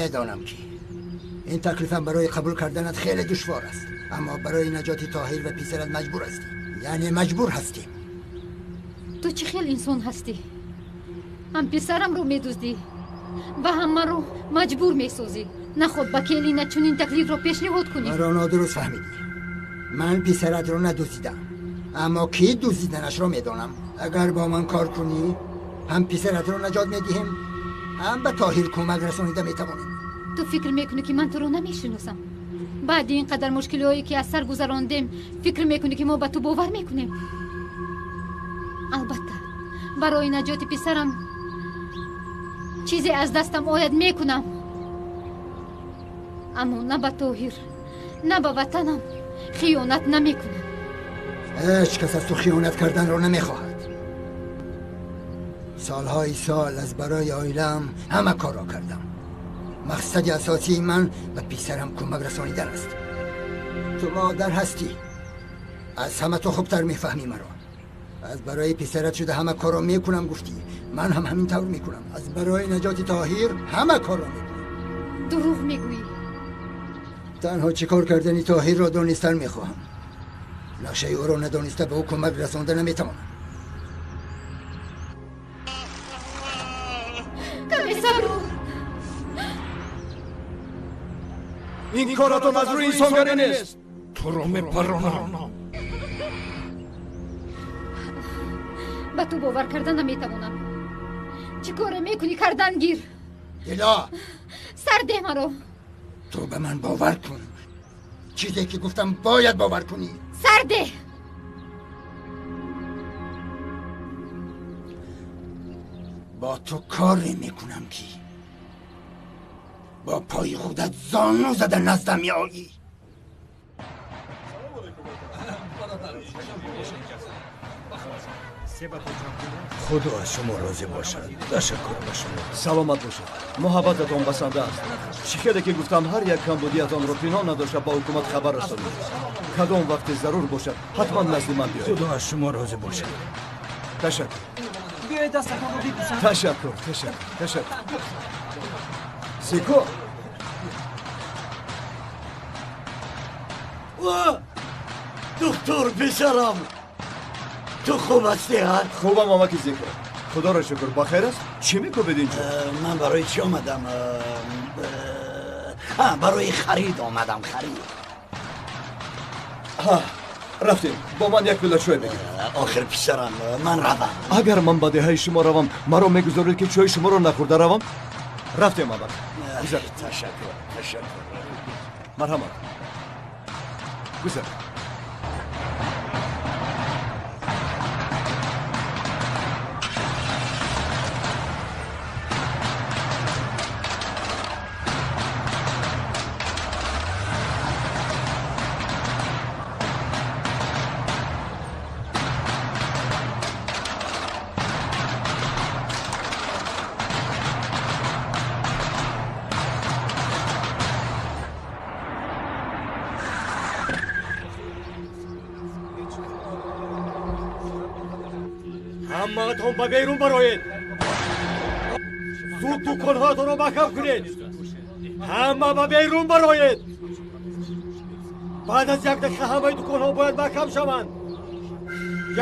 Медонам ки ин таклифам барои қабул карданат хеле душвор аст, аммо барои наҷоти Тоҳир ва писарат маҷбур ҳастӣ. Яъне маҷбур ҳастем. Ту чӣ хел инсон ҳастӣ? Ҳам писарамро медуздӣ ва ҳам маро маҷбур месозӣ. Наход ба келина чунин таклифро пешниҳод кунӣ. Маро нодуруст фаҳмидӣ. Ман писаратро надуздидам, аммо кӣ дуздиданашро медонам. Агар бо ман кор кунӣ, ҳам писаратро наҷот медиҳем, ҳам ба Тоҳир кӯмак расонида метавонем. Ту фикр мекунӣ ки ман туро намешиносам? Баъди ин қадар мушкилиҳое ки аз сар гузарондем, фикр мекунӣ ки мо ба ту бовар мекунем? Албатта, барои наҷоти писарам чизе аз дастам ояд мекунам, аммо на ба Тоҳир, на ба ватанам хиёнат намекунам. Ҳеҷ кас аз ту хиёнат карданро намехоҳад. Солҳои сол аз барои оилаам ҳама корро кардам. Мақсади асосии ман ба писарам кӯмак расонидан аст. Ту модар ҳастӣ, аз ҳама ту хубтар мефаҳмӣ маро. Аз барои писарат шуда ҳама корро мекунам гуфтӣ, ман ҳам ҳамин тавр мекунам. Аз барои наҷоти Тоҳир ҳама корро мекунам. Дурӯғ мегӯӣ. Танҳо чӣ кор кардани Тоҳирро донистан мехоҳам. Нақшаи ӯро надониста ба ӯ кӯмак расонда наметавонам. Каме сабр кун. Ин коратон аз рӯи инсонгарӣ нест. Туро мепаронам. Ба ту бовар карда наметавонам. Чӣ коре мекунӣ, кардан гир. Дило, сар деҳ маро. Ту ба ман бовар кун. Чизе ки гуфтам бояд бовар кунӣ. Сар деҳ. Бо ту коре мекунам ки бо пои худат зону зада наздам меоӣ. Худо аз шумо розӣ бошад. Ташаккур ба шумо. Саломат бошед. Муҳаббататон басанда аст. Чӣ хеле ки гуфтам, ҳар як камбудиятонро пинҳон надошта ба ҳукумат хабар расонед. Кадом вақте зарур бошад, ҳатман назди ман биёед. Худо аз шумо розӣ бошад. Ташаккур. Биёед дастатонро бибӯсам. Ташаккур, ташаккур, ташаккур. Зико! Доктор писарам, ту хуб ҳастӣ? Хубам, амаки Зико. Худоро шукр, ба хайр аст? Чӣ мекӯбед инҷо? Ман барои чӣ омадам? Барои харид омадам, харид. Рафтем, бо ман як пиёла чой бигир. Охир писарам, ман равам. Агар ман ба деҳаи шумо равам, маро мегузоред ки чойи шуморо нахӯрда равам? Рафтем, амак. Гузар. Ташаккур, ташаккур. Марҳамат. Гузар. Ҳамаатон ба берун бароед. Зуд дуконҳоятонро маҳкам кунед. Ҳама ба берун бароед. Баъд аз як дақиқа ҳамаи дуконҳо бояд маҳкам шаванд.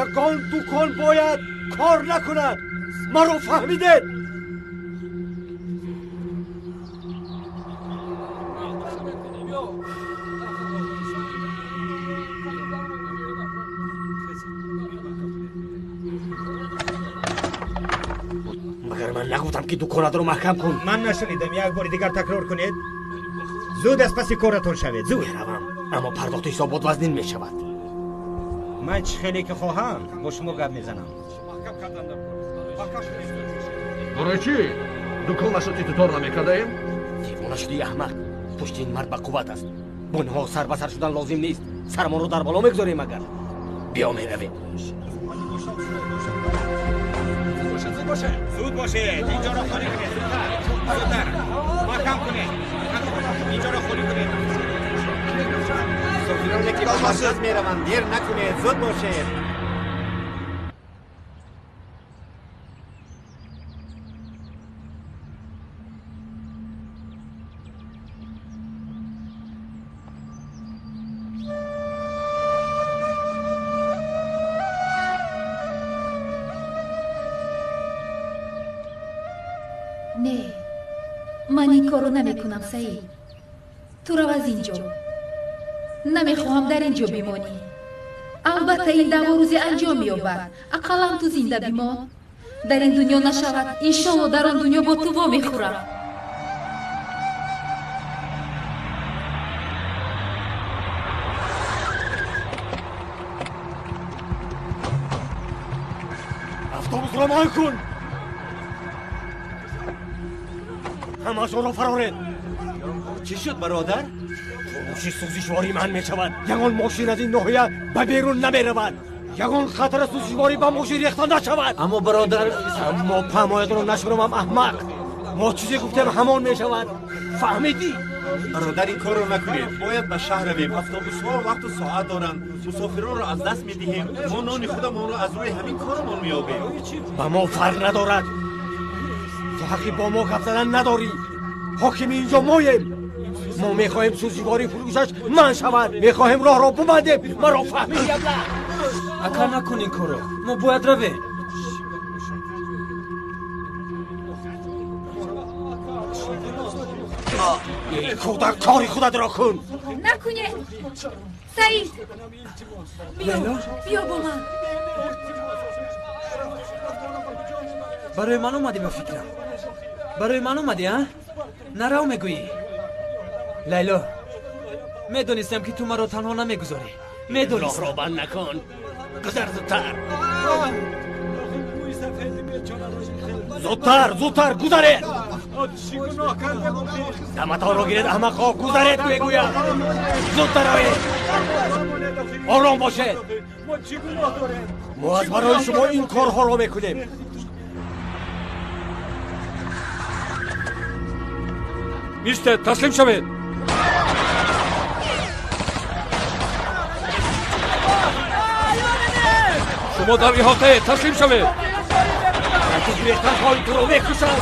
Ягон дукон бояд кор накунад. Маро фаҳмидед? Нагуфтам ки дуконатро маҳкам кун. Ман нашунидам, як бори дигар такрор кунед. Зуд аз паси коратон шавед, зуд. Меравам, аммо пардохти ҳисобот вазнин мешавад. Ман чӣ хеле ки хоҳам бо шумо гап мезанам. Барои чӣ? Дуконашро титутор намекардаем? Девона шудӣ, аҳмақ. Пушти ин мард ба қувват аст. Бо инҳо сар ба сар шудан лозим нест. Сармонро дар боло мегузорем агар. Биё меравем. Зуд бошед, инҷоро холӣ кунед, зудтар, зудтар, маҳкам кунед, инҷоро холӣ кунед. Мусофироне ки ба марказ мераванд, дер накунед, зуд бошед. Не, ман ин корро намекунам, Саид. Ту рав аз ин ҷо. Намехоҳам дар ин ҷо бимонӣ. Албатта ин даъво рӯзе анҷом меёбад. Ақаллан ту зинда бимон. Дар ин дунё нашавад, иншолло дар он дунё бо ту вомехӯрам. Автобусро мон кун. Ҳамашонро фароред. Чӣ шуд, бародар? Фурӯши сӯзишворӣ манъ мешавад. Ягон мошин аз ин ноҳия ба берун намеравад. Ягон қатра сӯзишворӣ ба мошин рехта нашавад. Аммо бародар, аммо памоятро нашунавам, аҳмақ. Мо чизе гуфтем, ҳамон мешавад. Фаҳмидӣ? Бародар, ин корро накунед. Бояд ба шаҳр равем. Автобусҳо вақту соат доранд. Мусофиронро аз даст медиҳем. Мо нони худамонро аз рӯи ҳамин корамон меёбем. Ба мо фарқ надорад. Ту ҳаққи бо мо гап задан надорӣ. Ҳокими инҷо моем. Мо мехоҳем сӯзишворӣ фурӯшаш манъ шавад. Мехоҳем роҳро бубандем. Маро фаҳмидӣ, абла? Ака, накун ин корро. Мо бояд равем. Эй кӯдак, кори худатро кун. Накунед, Саид. Биё, биё бо ман. Барои ман омадӣ, ба фикрам. Барои ман омадӣ, а? Нарав мегӯӣ. Лайло, медонистам, ки ту маро танҳо намегузорӣ. Медонистам. Роҳро банд накун. Гузар зудтар. Зудтар, зудтар, гузаред. Даматонро гиред, аҳмақҳо, гузаред, мегӯям. Зудтар оед. Ором бошед. Мо аз барои шумо ин корҳоро мекунем. Истед, таслим шавед. Шумо дар иҳотаед, таслим шавед. Ту гурехтан хоҳӣ, туро мекушам.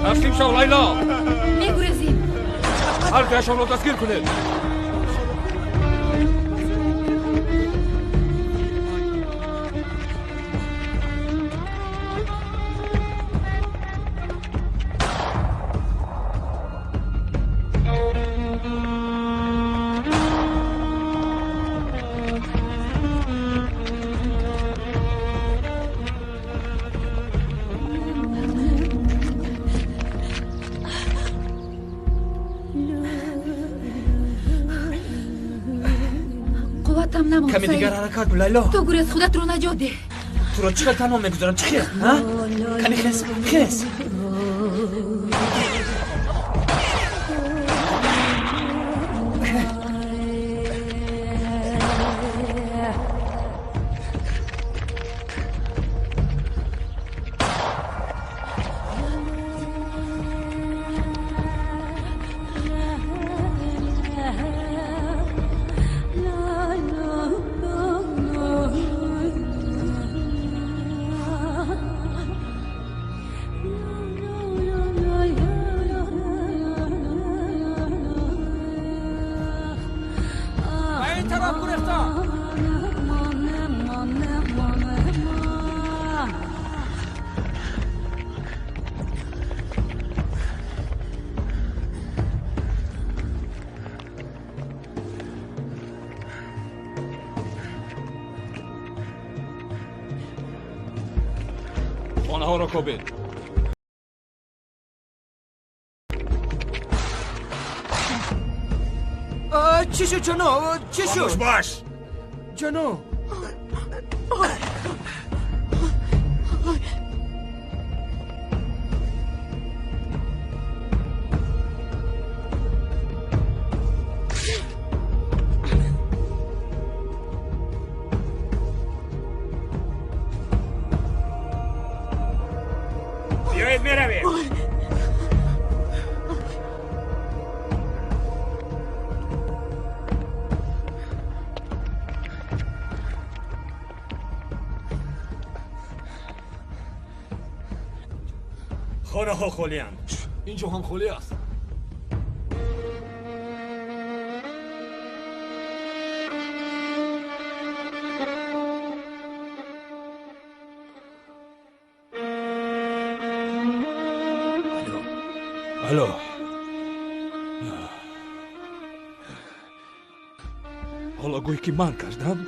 Таслим шав, Лайло. Мегурезем. Ҳар дуяшонро дастгир кунед. Каме дигар ҳаракат кун, Лайло. Ту гурез, худатро наҷот деҳ. Туро чӣ хел танҳо мегузорам? Чӣ хел? Кани хез, хез. Хонаҳоро кобед. Чӣ шуд, ҷоно? Чӣ шуд? Хомӯш бош. Ҷоно. Биёед, меравем. Хонаҳо холианд. Инҷо ҳам холӣ аст. Алло. Ҳоло гӯй ки ман кардам,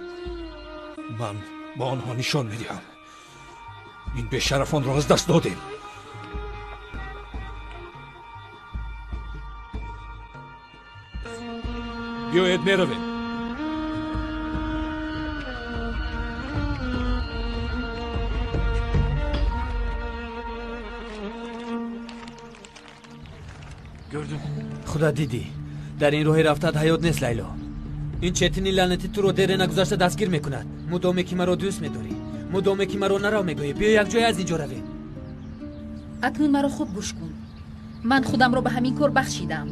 ман ба онҳо нишон медиҳам. Ин бешарафонро аз даст додем. Биёед меравем. Худо дидӣ, дар ин роҳи рафтаат ҳаёт нест, Лайло. Ин четини лаънатӣ туро дере нагузашта дастгир мекунад. Мудоме ки маро дӯст медорӣ, мудоме ки маро нарав мегӯӣ, биё якҷоя аз ин ҷо равем. Акнун маро хуб гӯш кун. Ман худамро ба ҳамин кор бахшидам.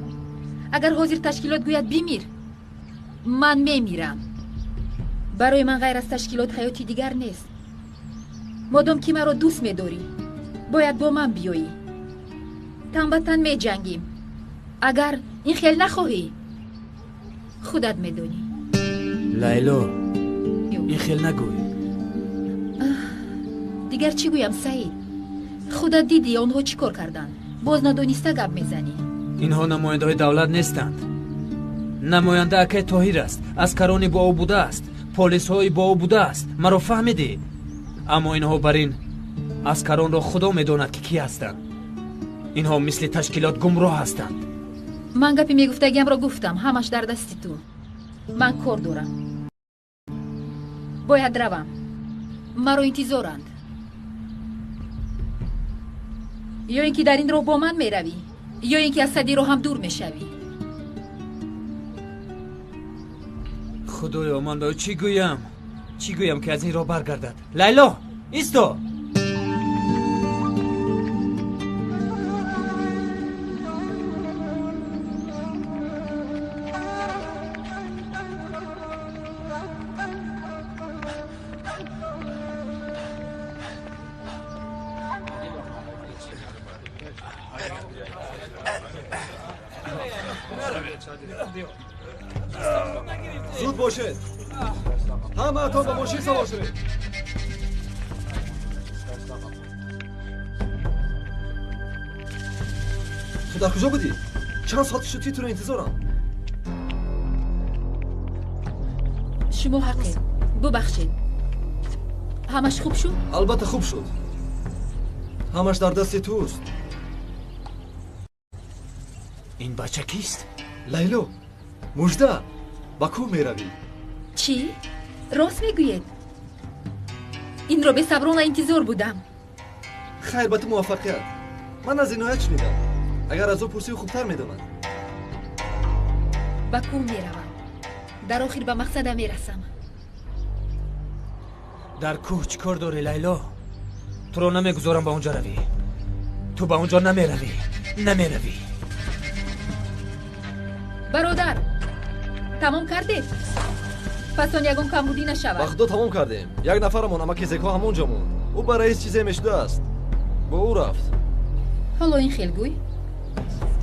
Агар ҳозир ташкилот гӯяд бимир, ман мемирам. Барои ман ғайр аз ташкилот ҳаёти дигар нест. Модом ки маро дӯст медорӣ, бояд бо ман биёӣ. Тан ба тан меҷангим. Агар ин хел нахоҳӣ, худат медонӣ. Лайло, ин хел нагӯй. Дигар чӣ гӯям, Саид? Худат дидӣ онҳо чӣ кор карданд. Боз надониста гап мезанӣ. Инҳо намояндаҳои давлат нестанд. Намоянда акай Тоҳир аст, аскарони бо ӯ будааст, полисҳои бо ӯ будааст. Маро фаҳмидӣ? Аммо инҳо бар ин аскаронро Худо медонад ки кӣ ҳастанд. Инҳо мисли ташкилот гумроҳ ҳастанд. Ман гапи мегуфтагиамро гуфтам, ҳамаш дар дасти ту. Ман кор дорам, бояд равам. Маро интизоранд. Ё ин ки дар ин роҳ бо ман меравӣ, ё ин ки аз сади роҳам дур мешавӣ. Худоё, ман ба ӯ чӣ гӯям? Чӣ гӯям ки аз ин роҳ баргардад? Лайло, исто! Зуд бошед, ҳамаатон ба мошин савор шавед. Ту дар куҷо будӣ? Чанд соат шуд ки туро интизорам. Шумо ҳақед, бубахшед. Ҳамаш хуб шуд? Албатта хуб шуд. Ҳамаш дар дасти туст. Ин бача кист? Лайло, мужда, ба кӯҳ меравӣ. Чӣ? Рост мегӯед? Инро бесаброна интизор будам. Хайр, ба ту муваффақият. Ман аз Иноят шунидам. Агар аз ӯ пурсӣ, хубтар медонад. Ба кӯҳ меравам. Дар охир ба мақсадам мерасам. Дар кӯҳ чӣ кор дорӣ, Лайло? Туро намегузорам ба он ҷо равӣ. Ту ба он ҷо намеравӣ, намеравӣ. Бародар, тамом кардед? Пас он ягон камбудӣ нашавад. Ба худо тамом кардем. Як нафарамон амаки зекҳо ҳамон ҷо монд. Ӯ ба раис чизе мешудааст. Бо ӯ рафт. Ҳоло ин хел гӯй.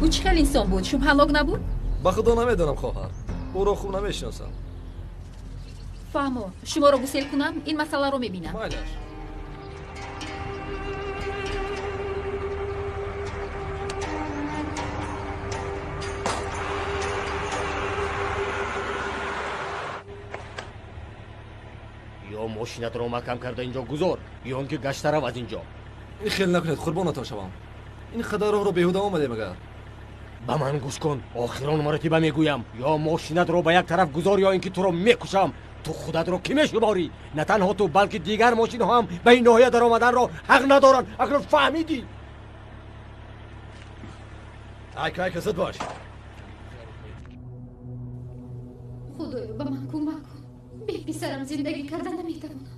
Ӯ чӣ хел инсон буд? Шубҳанок набуд? Ба худо намедонам, хоҳар. Ӯро хуб намешиносам. Фаҳмо, шуморо гусел кунам, ин масъаларо мебинам. Майлаш. Ё мошинатро маҳкам карда инҷо гузор, ё он ки гашта рав аз инҷо. Ин хел накунед, қурбонатон шавам. Ин қадар роҳро беҳуда омадем агар. Ба ман гӯш кун, охирон маротиба мегӯям, ё мошинатро ба як тараф гузор, ё ин ки туро мекушам. Ту худатро кӣ мешуморӣ? На танҳо ту, балки дигар мошинҳо ҳам ба ин ноҳия даромаданро ҳақ надоранд. Акнун фаҳмидӣ? Айка, айка, зуд бош. Худоё, ба ман кӯмак кун. Бе писарам зиндагӣ карда наметавонам.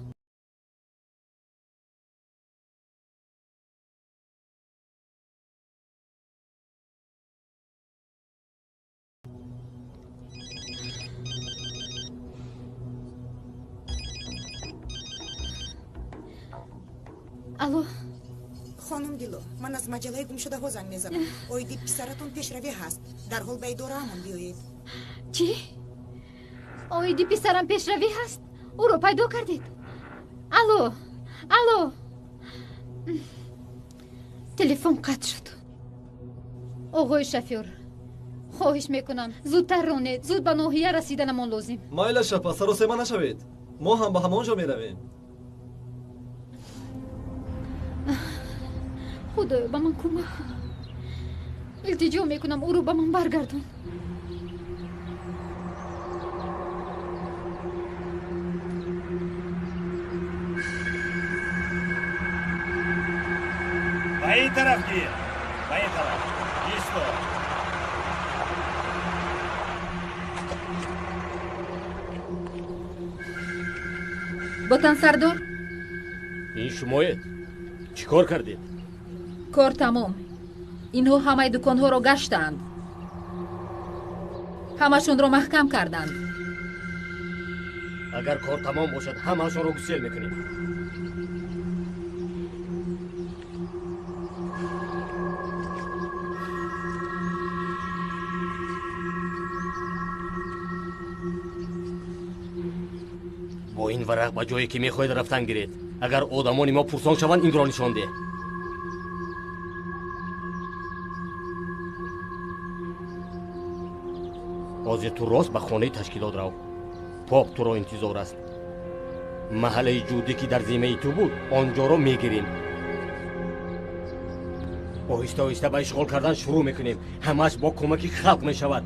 Алло, Хонум Дило, ман аз маҷаллаи гумшудаҳо занг мезанам. Оиди писаратон пешравӣ ҳаст. Дарҳол ба идораамон биёед. Чӣ? Оиди писарам пешравӣ ҳаст? Ӯро пайдо кардед? Алло, алло. Телефон қатъ шуд. Оғои шофёр, хоҳиш мекунам, зудтар ронед, зуд ба ноҳия расиданамон лозим. Майлаш апа, саросема нашавед. Мо ҳам ба ҳамон ҷо меравем. Худоё, ба ман кӯмак кун. Илтиҷо мекунам, ӯро ба ман баргардон. Ба ин тараф гир, ба ин тараф. Исто. Ботан сардор? Ин шумоед? Чӣ кор кардед? Кор тамом. Инҳо ҳамаи дуконҳоро гаштаанд. Ҳамашонро маҳкам карданд. Агар кор тамом бошад, ҳамаашонро гусел мекунем. Бо ин варақ ба ҷое ки мехоҳед рафтан гиред. Агар одамони мо пурсон шаванд, инро нишон деҳ. Ҳозир ту рост ба хонаи ташкилот рав. Поп туро интизор аст. Маҳаллаи ҷудӣ ки дар зиммаи ту буд, он ҷоро мегирем. Оҳиста оҳиста ба ишғол кардан шурӯъ мекунем. Ҳамааш бо кӯмаки халқ мешавад.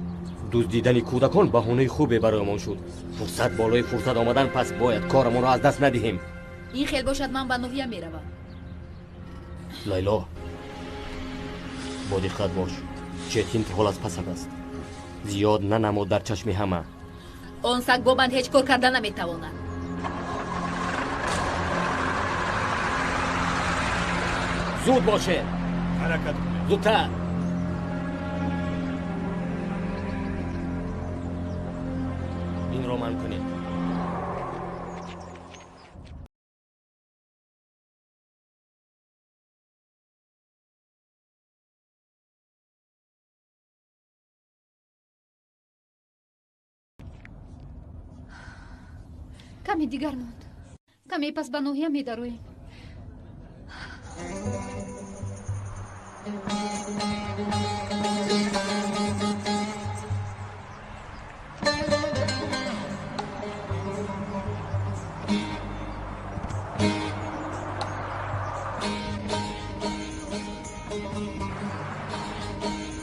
Дуздидани кӯдакон баҳонаи хубе бароямон шуд. Фурсат болои фурсат омадан, пас бояд корамонро аз даст надиҳем. Ин хел бошад, ман ба ноҳия меравам. Лайло, бо диққат бош. Четин ҳол аз пасат аст. Зиёд нанамо дар чашми ҳама. Он саг бо ман ҳеҷ кор карда наметавонад. Зуд бошед. Ҳаракат кунед. Зудтар. Инро ман кунед. Каме дигар монд. Каме пас ба ноҳия медароем.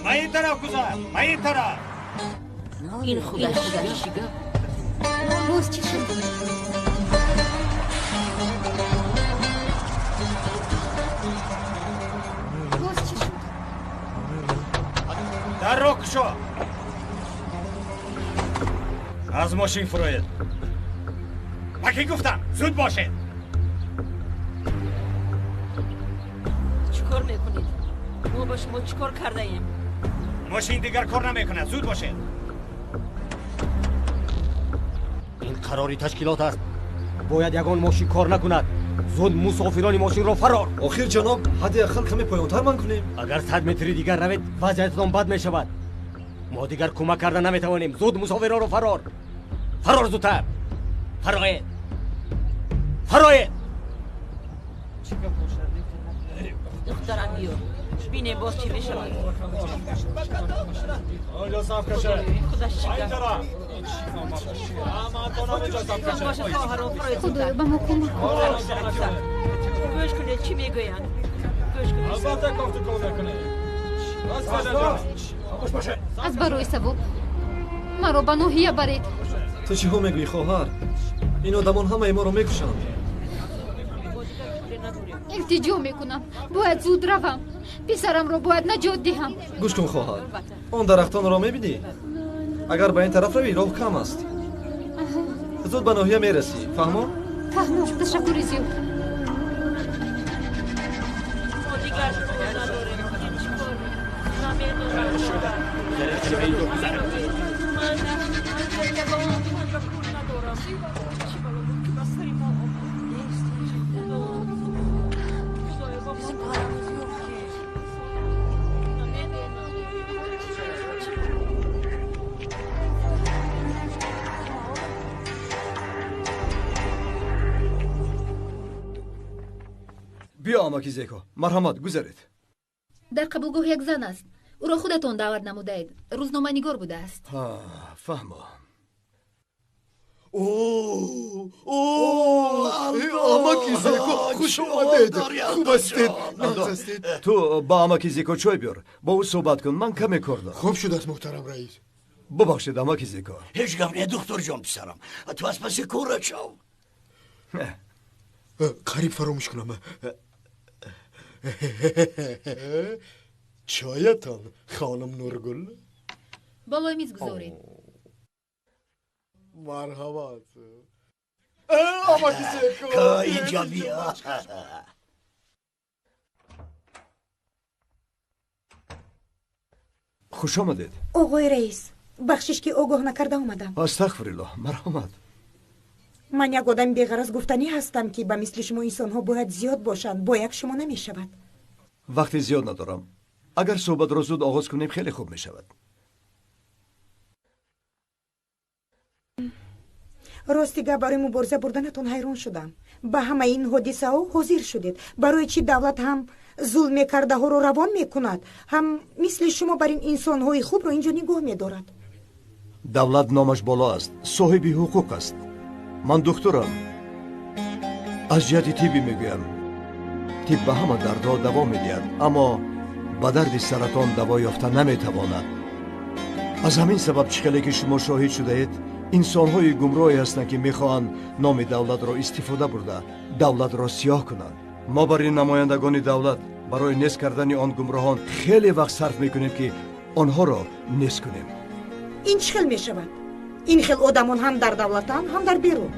Ба ин тараф гузар, ба ин тараф. Ин худаш чӣ гап? Боз чӣ шуд? Боз чӣ шуд? Дарро кушо. Аз мошин фуроед. Ба кӣ гуфтам? Зуд бошед. Чӣ кор мекунед? Мо ба шумо чӣ кор кардаем? Мошин дигар кор намекунад. Зуд бошед. Ин қарори ташкилот аст. Бояд ягон мошин кор накунад. Зуд мусофирони мошинро фарор. Охир ҷаноб, ҳадди ақал каме поёнтар ман кунем. Агар 100 метри дигар равед, вазъиятатон бад мешавад. Мо дигар кӯмак карда наметавонем. Зуд мусофиронро фарор. Фарор зудтар. Фароед. Фароед. Духтарам биё. Бине боз чӣ мешавад. Худаш чӣ гап? Худоё, ба мо кӯмак кун. Гӯш кунед, чӣ мегӯянд. Гӯш кунед. Аз барои савоб маро ба ноҳия баред. Ту чиҳо мегӯӣ, хоҳар? Ин одамон ҳамаи моро мекушанд. Илтиҷо мекунам, бояд зуд равам. Писарамро бояд наҷот диҳам. Гӯш кун, хоҳар, он дарахтонро мебинӣ? Агар ба ин тараф равӣ, роҳ кам аст. Зуд ба ноҳия мерасӣ. Фаҳмо? Фаҳмо, ташаккури зиёд. Мо дигар кор надорем. Ҳеҷ кор намедонам. Ман ягон надорам. Чӣ бало буд ки ба сари мо омад? Худоё, ба мо Биё амаки Зеко, марҳамат, гузаред. Дар қабулгоҳ як зан аст. Ӯро худатон даъват намудаед. Рӯзноманигор будааст. Фаҳмо. Амаки Зеко, хуш омадед. Хуб ҳастед? Нағз ҳастед? Ту ба амаки Зеко чой биёр, бо ӯ суҳбат кун, ман каме кор дорам. Хуб шудааст, муҳтарам раис. Бубахшед, амаки Зеко. Ҳеҷ гап не, духтурҷон, писарам. Ту аз паси кора шав. Қариб фаромӯш кунам. Чоятон, хонум Нургул. Болои миз гузоред. Марҳамат. Амаки Зеко. Инҷо биё. Хуш омадед. Оғои раис, бахшиш ки огоҳ накарда омадам. Астағфируллоҳ, марҳамат. Ман як одами беғараз гуфтанӣ ҳастам, ки ба мисли шумо инсонҳо бояд зиёд бошанд, бо як шумо намешавад. Вақти зиёд надорам. Агар суҳбатро зуд оғоз кунем, хеле хуб мешавад. Рости гап, барои мубориза бурданатон ҳайрон шудам. Ба ҳамаи ин ҳодисаҳо ҳозир шудед. Барои чӣ давлат ҳам зулм мекардаҳоро равон мекунад, ҳам мисли шумо бар ин инсонҳои хубро инҷо нигоҳ медорад? Давлат номаш боло аст, соҳиби ҳуқуқ аст. Ман духтурам. Аз ҷиҳати тиббӣ мегӯям. Тиб ба ҳама дардҳо даво медиҳад, аммо ба дарди саратон даво ёфта наметавонад. Аз ҳамин сабаб, чӣ хеле ки шумо шоҳид шудаед, инсонҳои гумроҳе ҳастанд, ки мехоҳанд номи давлатро истифода бурда, давлатро сиёҳ кунанд. Мо бар ин намояндагони давлат барои нест кардани он гумроҳон хеле вақт сарф мекунем, ки онҳоро нест кунем. Ин чӣ хел мешавад? Ин хел одамон ҳам дар давлатанд, ҳам дар берун.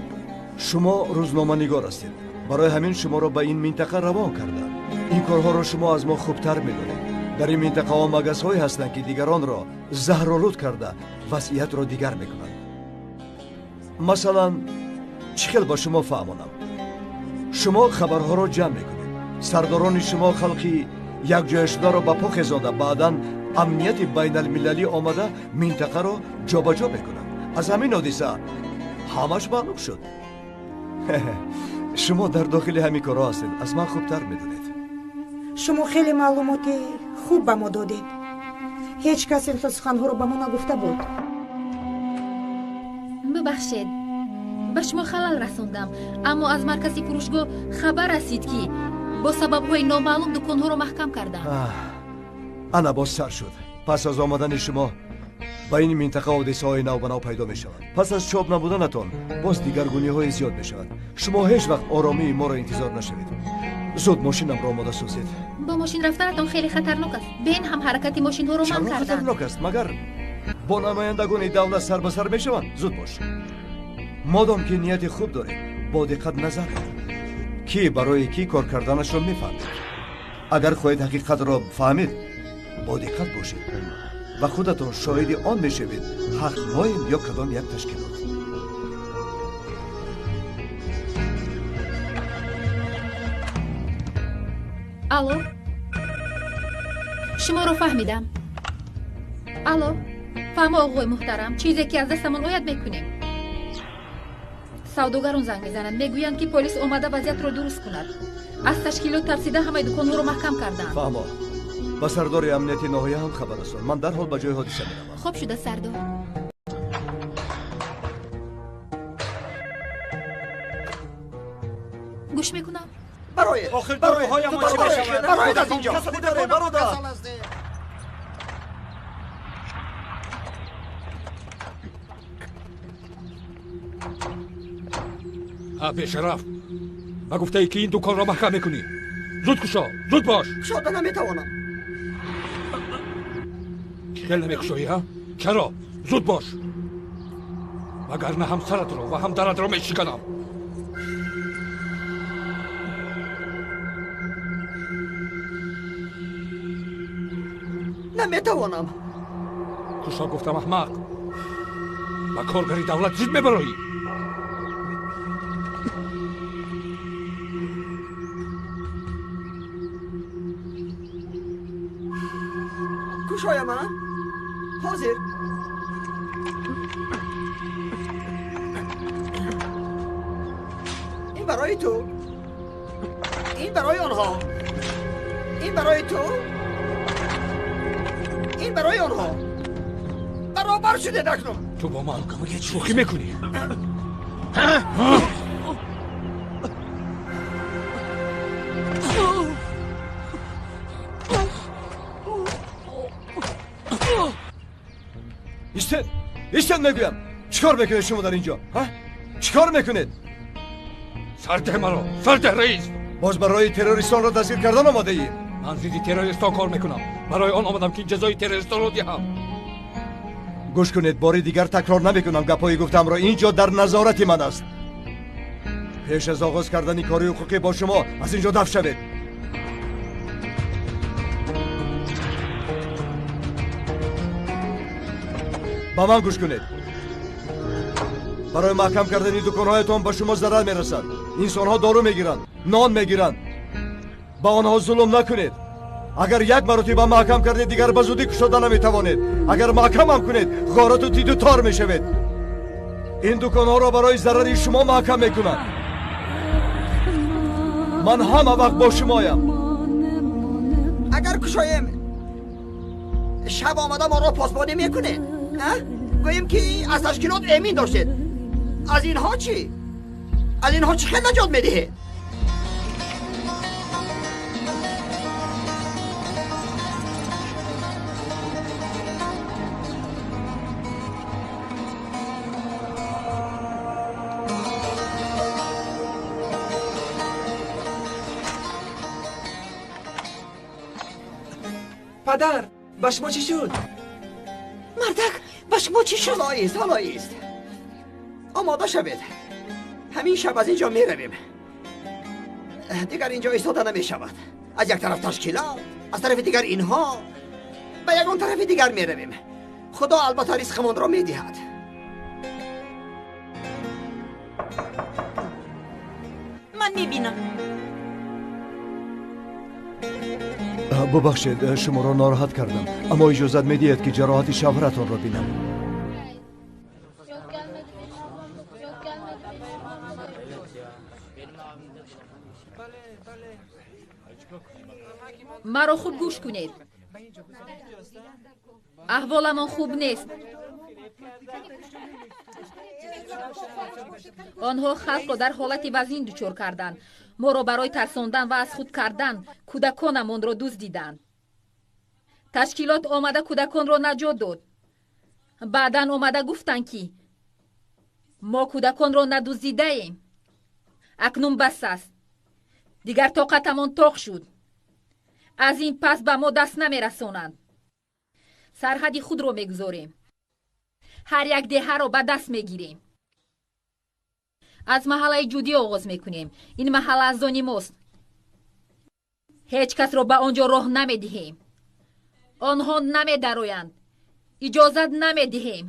Шумо рӯзноманигор ҳастед. Барои ҳамин шуморо ба ин минтақа равон кардам. Ин корҳоро шумо аз мо хубтар медонед. Дар ин минтақаҳо магазҳое ҳастанд, ки дигаронро заҳролуд карда вазъиятро дигар мекунанд. Масалан, чӣ хел ба шумо фаҳмонам? Шумо хабарҳоро ҷамъ мекунед. Сардорони шумо халқи якҷояшударо ба по хезонда, баъдан амнияти байналмилалӣ омада минтақаро ҷобаҷо мекунад. Аз ҳамин ҳодиса ҳамаш маълум шуд. Шумо дар дохили ҳамин корҳо ҳастед, аз ман хубтар медонед. Шумо хеле маълумоти хуб ба мо додед. Ҳеҷ кас ин хел суханҳоро ба мо нагуфта буд. Бубахшед, ба шумо халал расондам, аммо аз маркази фурӯшгоҳ хабар расид, ки бо сабабҳои номаълум дуконҳоро маҳкам карданд. Ана боз сар шуд. Пас аз омадани шумо ба ин минтақа ҳодисаҳои навбанав пайдо мешаванд. Пас аз чоп набуданатон боз дигаргуниҳои зиёд мешавад. Шумо ҳеҷ вақт оромии моро интизор нашавед. Зуд мошинамро омода созед. Бо мошин рафтанатон хеле хатарнок аст. Бен ҳам ҳаракати мошинҳоро манъ карданд. Хатарнок аст, магар бо намояндагони давлат сар ба сар мешаванд? Зуд бош. Модом ки нияти хуб доред, бо диққат назар кунед. Ки барои кӣ кор карданашро мефаҳмед. Агар хоҳед ҳақиқатро фаҳмед, бо диққат бошед ва худатон шоҳиди он мешавед, ҳақ моем ё кадом як ташкилот. Алло, шуморо фаҳмидам. Алло, фаҳмо оғои муҳтарам, чизе ки аз дастамон ояд мекунем. Савдогарон занг мезананд, мегӯянд, ки полис омада вазъиятро дуруст кунад. Аз ташкилот тарсида ҳамаи дуконҳоро маҳкам карданд. Фаҳмо, ба сардори амнияти ноҳия ҳам хабар расон. Ман дарҳол ба ҷои ҳодиса меравам. Хуб шуда, сардор. Гӯш мекунам. Бароед, охир дороҳоям чӣ мешавад? Бароед аз инҷо. Бародар. Бешараф, ба гуфтае ки ин дуконро маҳкам мекунӣ. Зуд кушо, зуд бош. Кушода наметавонам. Хел намекушоӣ, ҳа? Чаро? Зуд бош, вагарна ҳам саратро ва ҳам даратро мешиканам. Наметавонам. Кушо гуфтам, аҳмақ. Ба коргари давлат зид мебароӣ. Кушоям, а? Ҳозир. Ин барои ту, ин Барои онҳо, ин барои ту, ин барои онҳо. Баробар шудед акнун. Ту бо ман шӯхӣ мекунӣ? Истед, истед мегӯям. Чӣ кор мекунед шумо дар инҷо? Чӣ кор мекунед? Сарде маро, сарде раис. Боз барои террористонро дастгир кардан омодаӣ? Ман зидди террористон кор мекунам. Барои он омадам ки ҷазои террористонро диҳам. Гӯш кунед, бори дигар такрор намекунам гапҳои гуфтамро. Ин ҷо дар назорати ман аст. Пеш аз оғоз кардани кори ҳуқуқӣ бо шумо аз ин ҷо дафт шавед. Ба ман гӯш кунед. Барои маҳкам кардани дуконҳоятон ба шумо зарар мерасад. Инсонҳо дору мегиранд, нон мегиранд. Ба онҳо зулм накунед. Агар як маротиба маҳкам кардед, дигар ба зудӣ кушода наметавонед. Агар маҳкамам кунед, ғорату тиду тор мешавед. Ин дуконҳоро барои зарари шумо маҳкам мекунанд. Ман ҳама вақт бо шумоям. Агар кушоем, шаб омада моро посбонӣ мекунед. Гӯем ки аз ташкилот эмин доштед. Аз инҳо чӣ? Аз инҳо чӣ хел наҷот медиҳед? Падар, ба шумо чӣ шуд? Мардак, ба шумо чӣ шуд? Ҳоло ист, ҳоло ист. Омода шавед. Ҳамин шаб аз ин ҷо меравем. Дигар ин ҷо истода намешавад. Аз як тараф ташкилот, аз тарафи дигар инҳо. Ба ягон тарафи дигар меравем. Худо албатта ризқамонро медиҳад. Ман мебинам. Бубахшед, шуморо нороҳат кардам, аммо иҷозат медиҳед ки ҷароҳати шавҳаратонро бинам. Маро хуб гӯш кунед. Аҳволамон хуб нест. Онҳо халқро дар ҳолати вазин дучор карданд. Моро барои тарсондан ва аз худ кардан кӯдаконамонро дуздиданд. Ташкилот омада кӯдаконро наҷот дод. Баъдан омада гуфтанд, ки мо кӯдаконро надуздидаем. Акнун бас аст. Дигар тоқатамон тоқ шуд. Аз ин пас ба мо даст намерасонанд. Сарҳади худро мегузорем. Ҳар як деҳаро ба даст мегирем. Аз маҳаллаи ҷудӣ оғоз мекунем. Ин маҳалла аз они мост. Ҳеҷ касро ба он ҷо роҳ намедиҳем. Онҳо намедароянд. Иҷозат намедиҳем.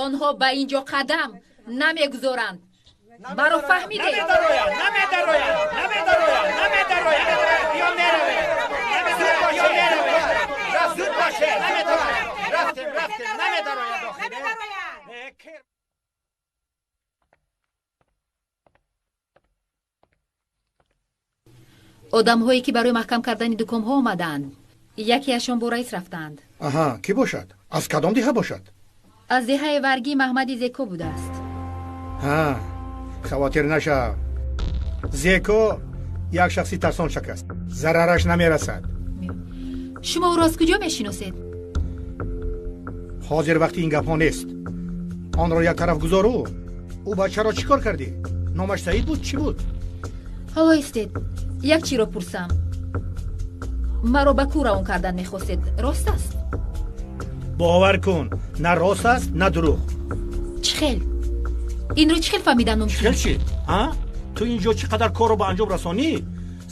Онҳо ба ин ҷо қадам намегузоранд. Маро фаҳмидед? Одамҳое ки барои маҳкам кардани дуконҳо омадаанд, якеашон бо раис рафтаанд. Аҳа, кӣ бошад? Аз кадом деҳа бошад? Аз деҳаи Варгӣ Маҳмади Зеко будааст. Ҳа, хавотир нашав. Зеко як шахси тарсончак аст, зарараш намерасад. Шумо ӯро аз куҷо мешиносед? Ҳозир вақти ин гапҳо нест. Онро як тараф гузору. Ӯ бачаро чӣ кор кардӣ? Номаш Саид буд, чӣ буд? Ҳоло истед, як чиро пурсам. Маро ба кӯ равон кардан мехостед, рост аст? Бовар кун, на рост аст, на дурӯғ. Чӣ хел? Инро чӣ хел фаҳмидан мумкин? Чӣ хел чӣ? А? Ту ин ҷо чӣ қадар корро ба анҷом расонӣ,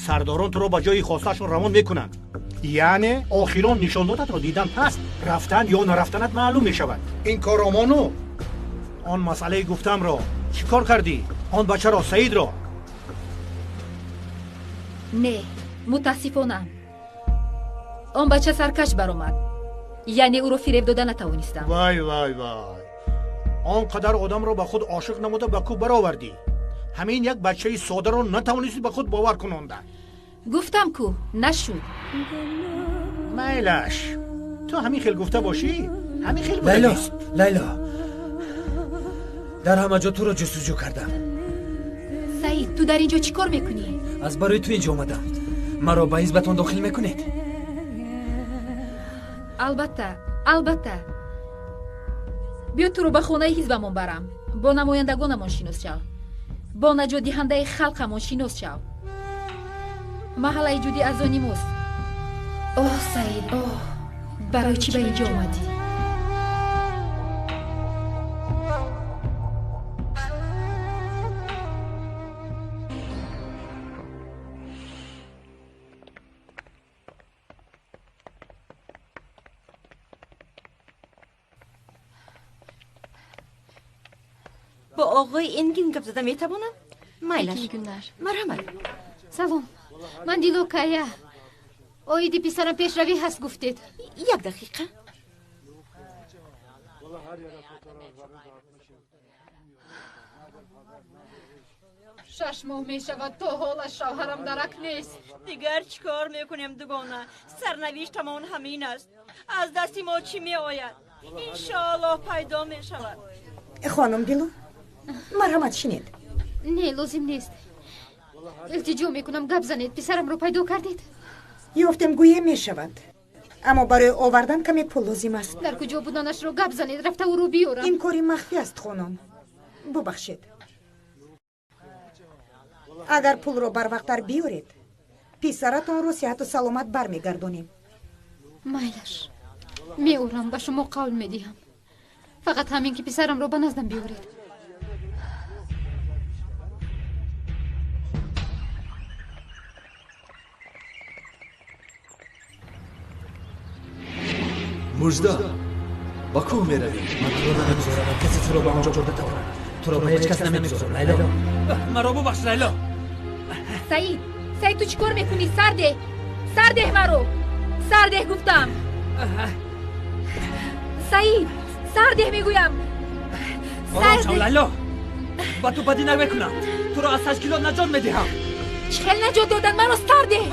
сардорон туро ба ҷои хостаашон равон мекунанд. Яъне охирон нишондодатро дидан пас рафтан ё нарафтанат маълум мешавад. Ин коромону он масъалаи гуфтамро чӣ кор кардӣ? Он бачаро, Саидро? Не, мутаассифона. Он бача саркаш баромад. Яъне ӯро фиреб дода натавонистам. Вай, вай, вай. Он қадар одамро ба худ ошиқ намуда ба кӯ баровардӣ. Ҳамин як бачаи содаро натавонисти ба худ бовар кунонда. Гуфтам ку, нашуд. Майлаш, ту ҳамин хел гуфта бошӣ, ҳамин хел Лайло, будагист. Лайло, дар ҳама ҷо туро ҷустуҷӯ кардам. Саид, ту дар ин ҷо чӣ кор мекунӣ? Аз барои ту инҷо омадам. Маро ба ҳизбатон дохил мекунед? Албатта, албатта. Биё туро ба хонаи ҳизбамон барам. Бо намояндагонамон шинос шав. Бо наҷотдиҳандаи халқамон шинос шав. Маҳаллаи ҷудӣ аз они мост. Оҳ, Саид, оҳ, барои чӣ ба ин ҷо омадӣ? Бо оғои Энгин гап зада метавонам? Майлаш. Гүннар. Марҳамат. Салом. Ман Дило Кая. Оиди писарам пешравӣ ҳаст гуфтед. Як дақиқа. 6 моҳ мешавад, то ҳолаш шавҳарам дарак нест. Дигар чӣ кор мекунем, дугона? Сарнавиштамон ҳамин аст. Аз дасти мо чӣ меояд? Иншоаллоҳ пайдо мешавад. Хонум Дило, марҳамат, шинед. Не, лозим нест. Илтиҷо мекунам, гап занед. Писарамро пайдо кардед? Ёфтем, гӯе мешавад. Аммо барои овардан каме пул лозим аст. Дар куҷо буданашро гап занед, рафта ӯро биёрам. Ин кори махфӣ аст, хонум. Бубахшед. Агар пулро барвақттар биёред, писаратонро сиҳату саломат бармегардонем. Майлаш, меорам, ба шумо қавл медиҳам. Фақат ҳамин ки писарамро ба наздам биёред. Мужда, ба кӯҳ меравӣ. Ман туро намегузорам, касе туро ба он ҷо бурда тавонад. Туро ба ҳеҷ кас намегузорам, Лайло. Маро бубахш, Лайло. Саид, Саид, ту чӣ кор мекунӣ? Сардеҳ, сардеҳ маро. Сардеҳ гуфтам. Саид, сардеҳ мегӯям. Ором шав, Лайло. Ба ту бадӣ намекунам. Туро аз ташкилот наҷот медиҳам. Чӣ хел наҷот додан? Маро сардеҳ.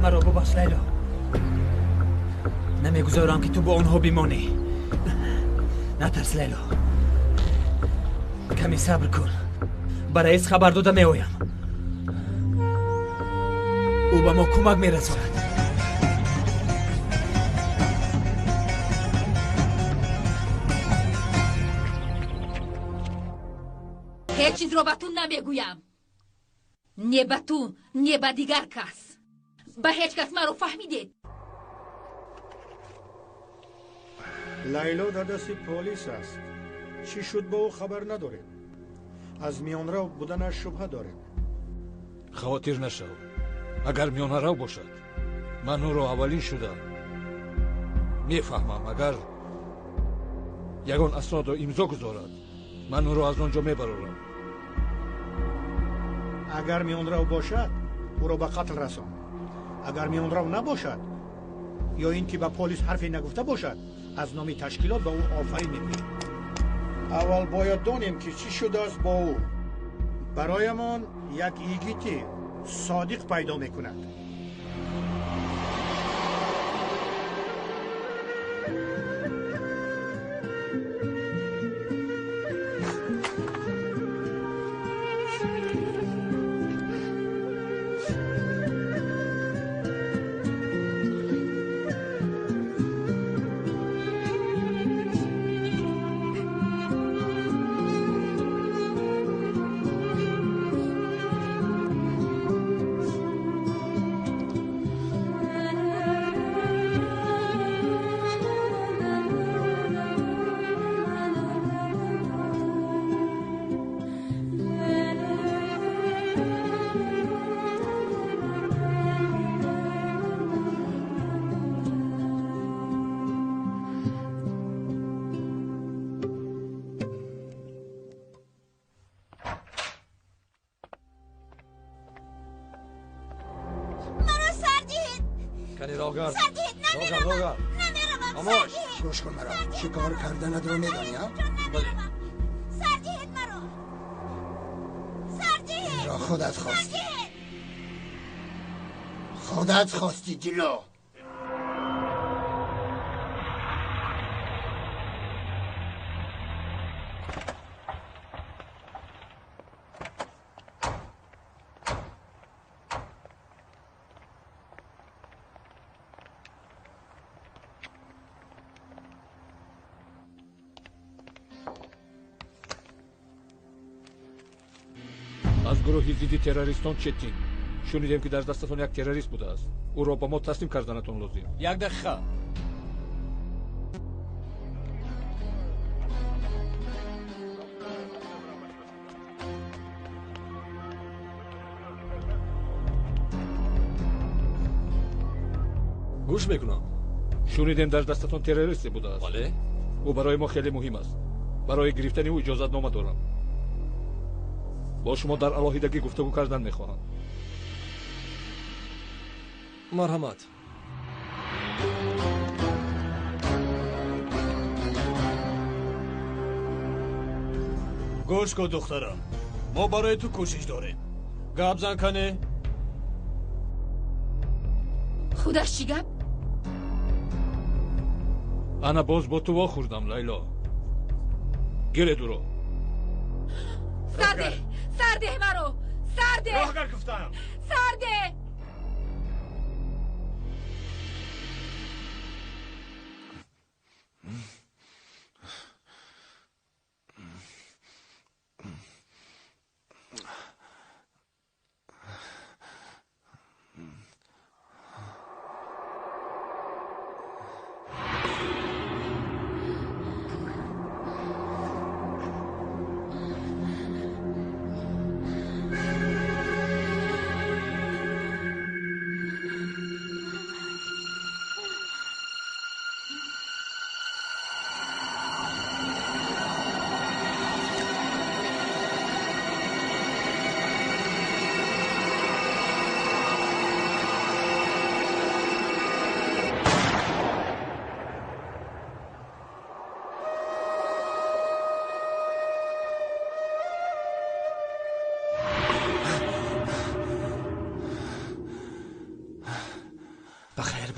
Маро бубахш, Лайло. Намегузорам ки ту бо онҳо бимонӣ. Натарс, Лайло. Каме сабр кун. Ба раис хабар дода меоям. Ӯ ба мо кӯмак мерасонад. Ҳеҷ чизро ба ту намегӯям. Не ба ту, не ба дигар кас. Ба ҳеҷ кас маро фаҳмидед. Лайло дар дасти полис аст. Чӣ шуд бо ӯ хабар надорем. Аз миёнрав буданаш шубҳа дорем. Хавотир нашав. Агар миёнарав бошад, ман ӯро аввалин шуда мефаҳмам. Агар ягон аснодро имзо гузорад, ман ӯро аз он ҷо мебарорам. Агар миёнрав бошад, ӯро ба қатл расон. Агар миёнрав набошад, ё ин ки ба полис ҳарфе нагуфта бошад, аз номи ташкилот ба ӯ офарин мегӯем. Аввал бояд донем ки чӣ шудааст бо ӯ. Бароямон як йигити содиқ пайдо мекунад. Маро сар диҳед. Кани роҳгард. Сар диҳед, намеравам. Намеравам. Хомӯш! Гӯш кун маро. Чӣ кор карданатро медонӣ, а? Бале. Сар диҳед маро! Сар диҳед! Инро худат хостӣ. Худат хостӣ, Дило. Аз гурӯҳи зидди террористон Четин. Шунидем, ки дар дастатон як террорист будааст. Ӯро ба мо таслим карданатон лозим. Як дақиқа. Гӯш мекунам. Шунидем, дар дастатон террористе будааст. Бале. Ӯ барои мо хеле муҳим аст. Барои гирифтани ӯ иҷозатнома дорам. Бо шумо дар алоҳидагӣ гуфтугӯ кардан мехоҳам. Марҳамат. Гӯш кун, духтарам, мо барои ту кӯшиш дорем. Гап зан, кане. Худаш чӣ гап? Ана боз бо ту вохӯрдам, Лайло. Гиред ӯро. Сардеҳ! Сардеҳ маро! Сардеҳ! Роҳгар гуфтам! Сардеҳ!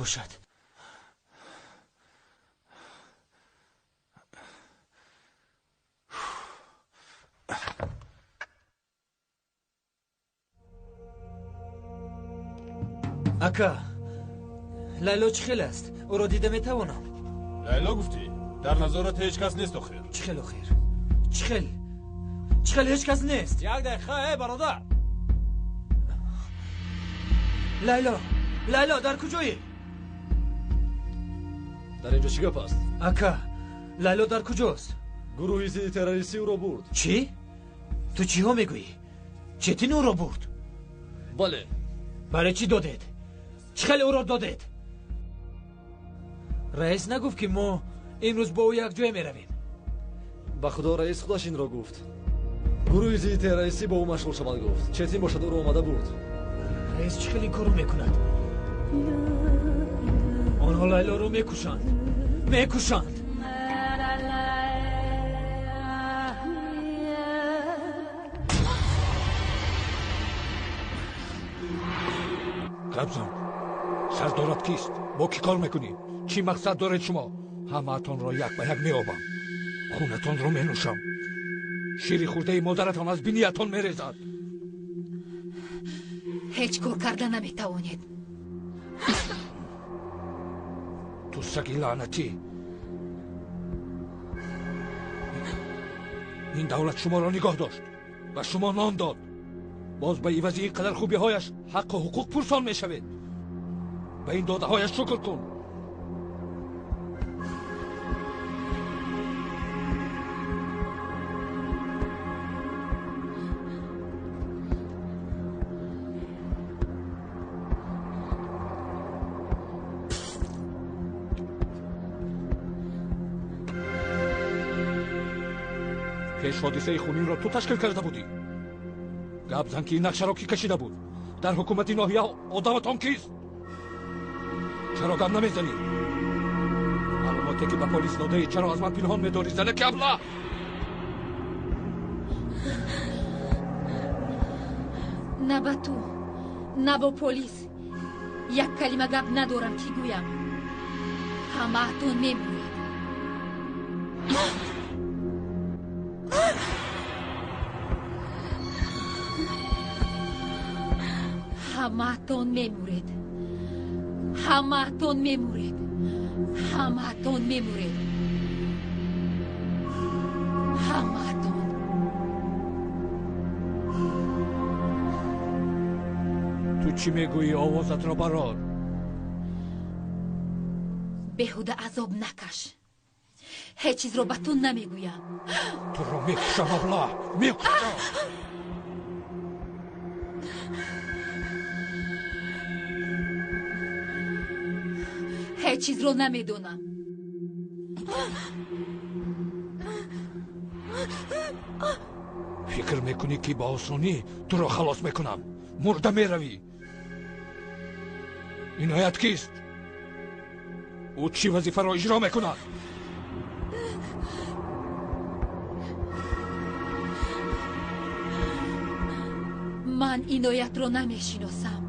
Бошад. Ака, Лайло чӣ хел аст? Ӯро дида метавонам? Лайло гуфтӣ? Дар назорат ҳеҷ кас нест охир. Чӣ хел охир? Чӣ хел? Чӣ хел ҳеҷ кас нест? Як дақиқа, эй бародар. Лайло, Лайло дар куҷоӣ? Дар инҷо чӣ гап аст? Ака, Лайло дар куҷост? Гурӯҳи зидди террористӣ ӯро бурд. Чӣ? Ту чиҳо мегӯӣ? Четин ӯро бурд? Бале. Барои чӣ додед? Чӣ хеле ӯро додед? Раис нагуфт, ки мо имрӯз бо ӯ якҷоя меравем? Ба худо, раис худаш инро гуфт. Гурӯҳи зидди террористӣ бо ӯ машғул шавад, гуфт. Четин бошад, ӯро омада бурд. Раис чӣ хеле ин корро мекунад? Онҳо Лайлоро мекушанд, мекушанд. Гапзан, сардорат кист? Бо кӣ кор мекунӣ? Чӣ мақсад доред шумо? Ҳамаатонро як ба як меобам, хунатонро менӯшам. Шири хӯрдаи модаратон аз биниятон мерезад. Ҳеҷ кор карда наметавонед. Ту саги лаънатӣ! Ин давлат шуморо нигоҳ дошт, ба шумо нон дод. Боз ба ивази ин қадар хубиҳояш ҳаққу ҳуқуқ пурсон мешавед. Ба ин додаҳояш шукр кун. Пеш ҳодисаи хунинро ту ташкил карда будӣ. Гап зан, ки ин нақшаро кӣ кашида буд? Дар ҳукумати ноҳия одаматон кист? Чаро гап намезанӣ? Маълумоте ки ба полис додаӣ чаро аз ман пинҳон медорӣ, занаки аблаҳ? На ба ту, на бо полис як калима гап надорам ки гӯям. Ҳамаатон мемуред. Ҳамаатон мемуред. Ҳамаатон мемуред. Ҳамаатон мемуред. Ҳамаатон. Ту чӣ мегӯӣ? Овозатро барор. Беҳуда азоб накаш. Ҳеҷ чизро ба ту намегӯям. Туро мекушам, аблаҳ, мекушам. Ҳеҷ чизро намедонам. Фикр мекунӣ ки ба осонӣ туро халос мекунам? Мурда меравӣ. Иноят кист? Ӯ чӣ вазифаро иҷро мекунад? Ман Иноятро намешиносам.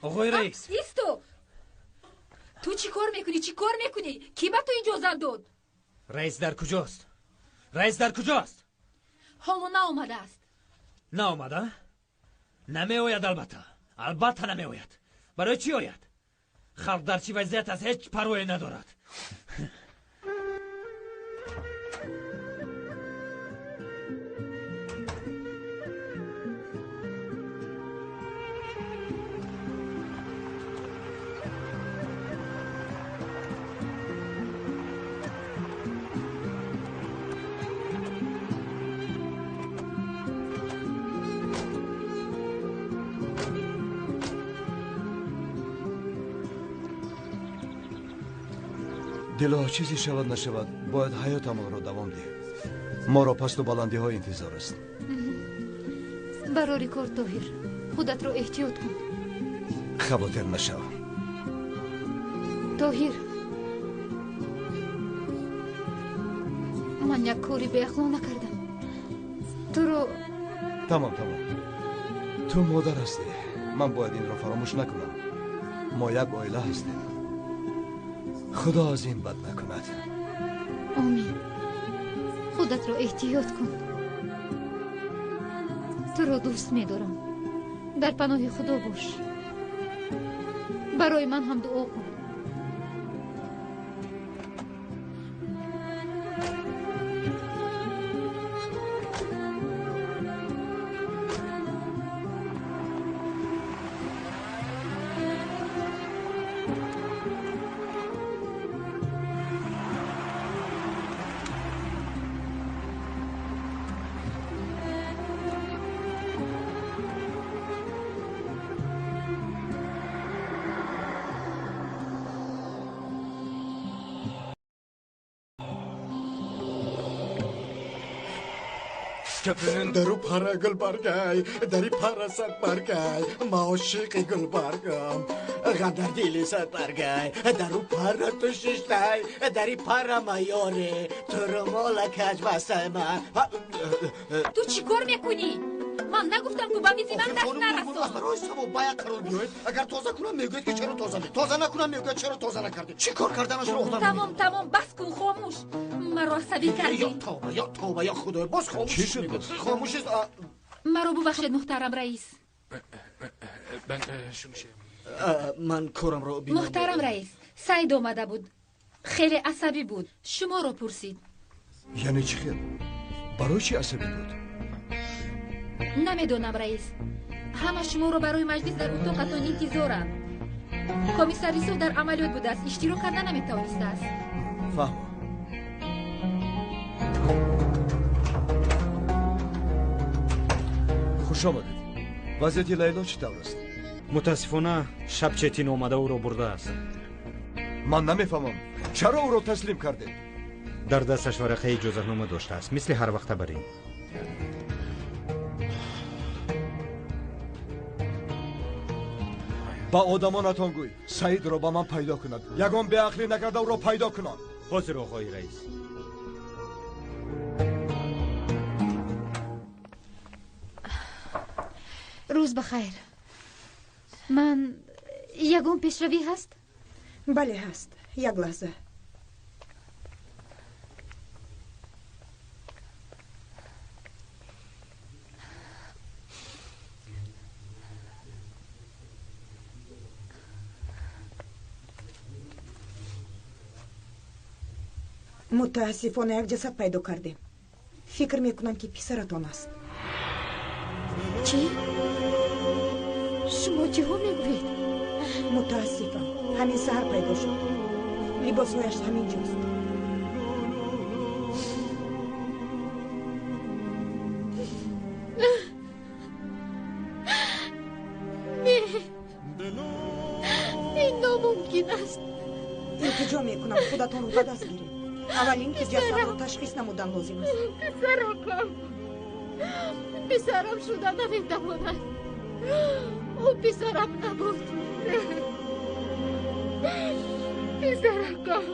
Оғои раис, Исто! Ту чӣ кор мекунӣ? Чӣ кор мекунӣ? Кӣ ба ту иҷозат дод? Раис дар куҷост? Раис дар куҷост? Ҳоло наомадааст. Наомада? Намеояд албатта. Албатта намеояд. Барои чӣ ояд? Халқ дар чӣ вазъият аст, ҳеҷ парвое надорад. Дило, чизе шавад нашавад, бояд ҳаётамонро давом диҳем. Моро пасту баландиҳо интизор аст. Барори кор, Тоҳир, худатро эҳтиёт кун. Хавотир нашав. Тоҳир, ман як кори беақло накардам. Туро Тамом, тамом. Ту модар ҳастӣ. Ман бояд инро фаромӯш накунам. Мо як оила ҳастем. Худо аз ин бад накунад. Омин. Худатро эҳтиёт кун. Туро дӯст медорам. Дар паноҳи Худо бош. Барои ман ҳам дуо кун. Дару пара гулбаргай, дари пара садбаргай, ма ошиқи гулбаргам, ғам дар дили садбаргай, дару пара ту шиштай, дари пара майоре, туро мола каҷ бастай ман. Ту чӣ кор мекунӣ? Ман нагуфтам ту ба мизи ман даст нарасон. Аз барои савоб ба як қарор биёед. Агар тоза кунам мегӯяд ки чаро тоза, тоза накунам мегӯяд чаро тоза накардӣ. Чӣ кор карданашро одам Тамом, тамом, бас кун, хомӯш. Маро асабӣ кардӣ. Ё тавба, ё тавба, ё худоё, боз хомӯш Чӣ шуд боз? Хомӯш аст. Маро бубахшед, муҳтарам раис. Ман корамро бинам. Муҳтарам раис, Саид омада буд. Хеле асабӣ буд. Шуморо пурсид. Яъне чӣ хел? Барои чӣ асабӣ буд? Намедонам, раис. Ҳама шуморо барои маҷлис дар утоқатон интизоранд. Комиссар Юсуф дар амалиёт будааст, иштирок карда наметавонистааст. Фаҳмо. Хуш омадед. Вазъияти Лайло чӣ тавр аст? Мутаассифона шаб Четин омада ӯро бурдааст. Ман намефаҳмам, чаро ӯро таслим кардед? Дар дасташ варақаи иҷозатнома доштааст, мисли ҳар вақта бар ин. Ба одамонатон гӯй, Саидро ба ман пайдо кунад. Ягон беақлӣ накарда ӯро пайдо кунанд. Ҳозир, оғои раис. Рӯз ба хайр. Ман ягон пешравӣ ҳаст? Бале, ҳаст. Як лаҳза. Мутаассифона як ҷасад пайдо кардем. Фикр мекунам, ки писаратон аст. Чӣ? Шумо чиҳо мегӯед? Мутаассифам, ҳамин саҳар пайдо шуд. Либосҳояш ҳамин ҷост. Не, ин номумкин аст. Илтиҷо мекунам, худатонро ба даст гиред. Аввал ин ки ҷасадро ташхис намудан лозим аст. Писаракам, писарам шуда наметавонад. Ӯ писарам набуд. Писаракам.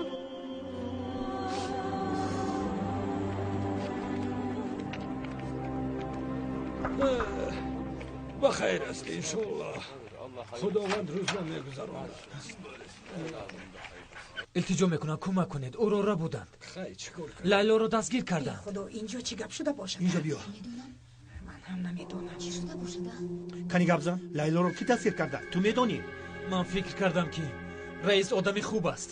Ба хайр аст, иншоаллоҳ. Худованд рӯзро мегузаронад. Илтиҷо мекунам, кӯмак кунед. Ӯро рабуданд. Лайлоро дастгир карданд. Худо, инҷо чӣ гап шуда бошад? Инҷо биё. Ман ҳам намедонам. Чӣ шуда бошад? Кани гап зан. Лайлоро кӣ дастгир карда? Ту медонӣ? Ман фикр кардам, ки раис одами хуб аст.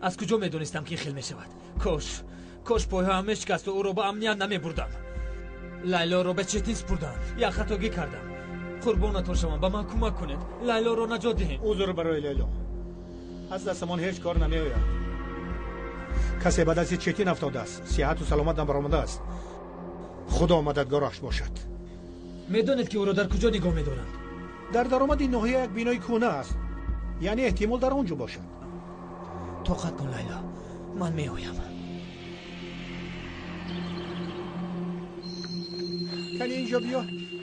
Аз куҷо медонистам, ки хел мешавад? Кош пойҳоям мешикасту ӯро ба амният намебурдам. Лайлоро ба Четин супурданд. Як хатогӣ кардам. Қурбонатон шавам, ба ман кӯмак кунед. Лайлоро наҷот диҳем. Узр барои Лайло. Аз дастамон ҳеҷ кор намеояд. Касе ба дасти Четин афтодааст, сиҳату саломат набаромадааст. Худо мададгораш бошад. Медонед, ки ӯро дар куҷо нигоҳ медоранд? Дар даромади ноҳия як бинои кӯҳна аст. Яъне эҳтимол дар он ҷо бошад. Тоқат кун, Лайло, ман меоям. Кани инҷо биё,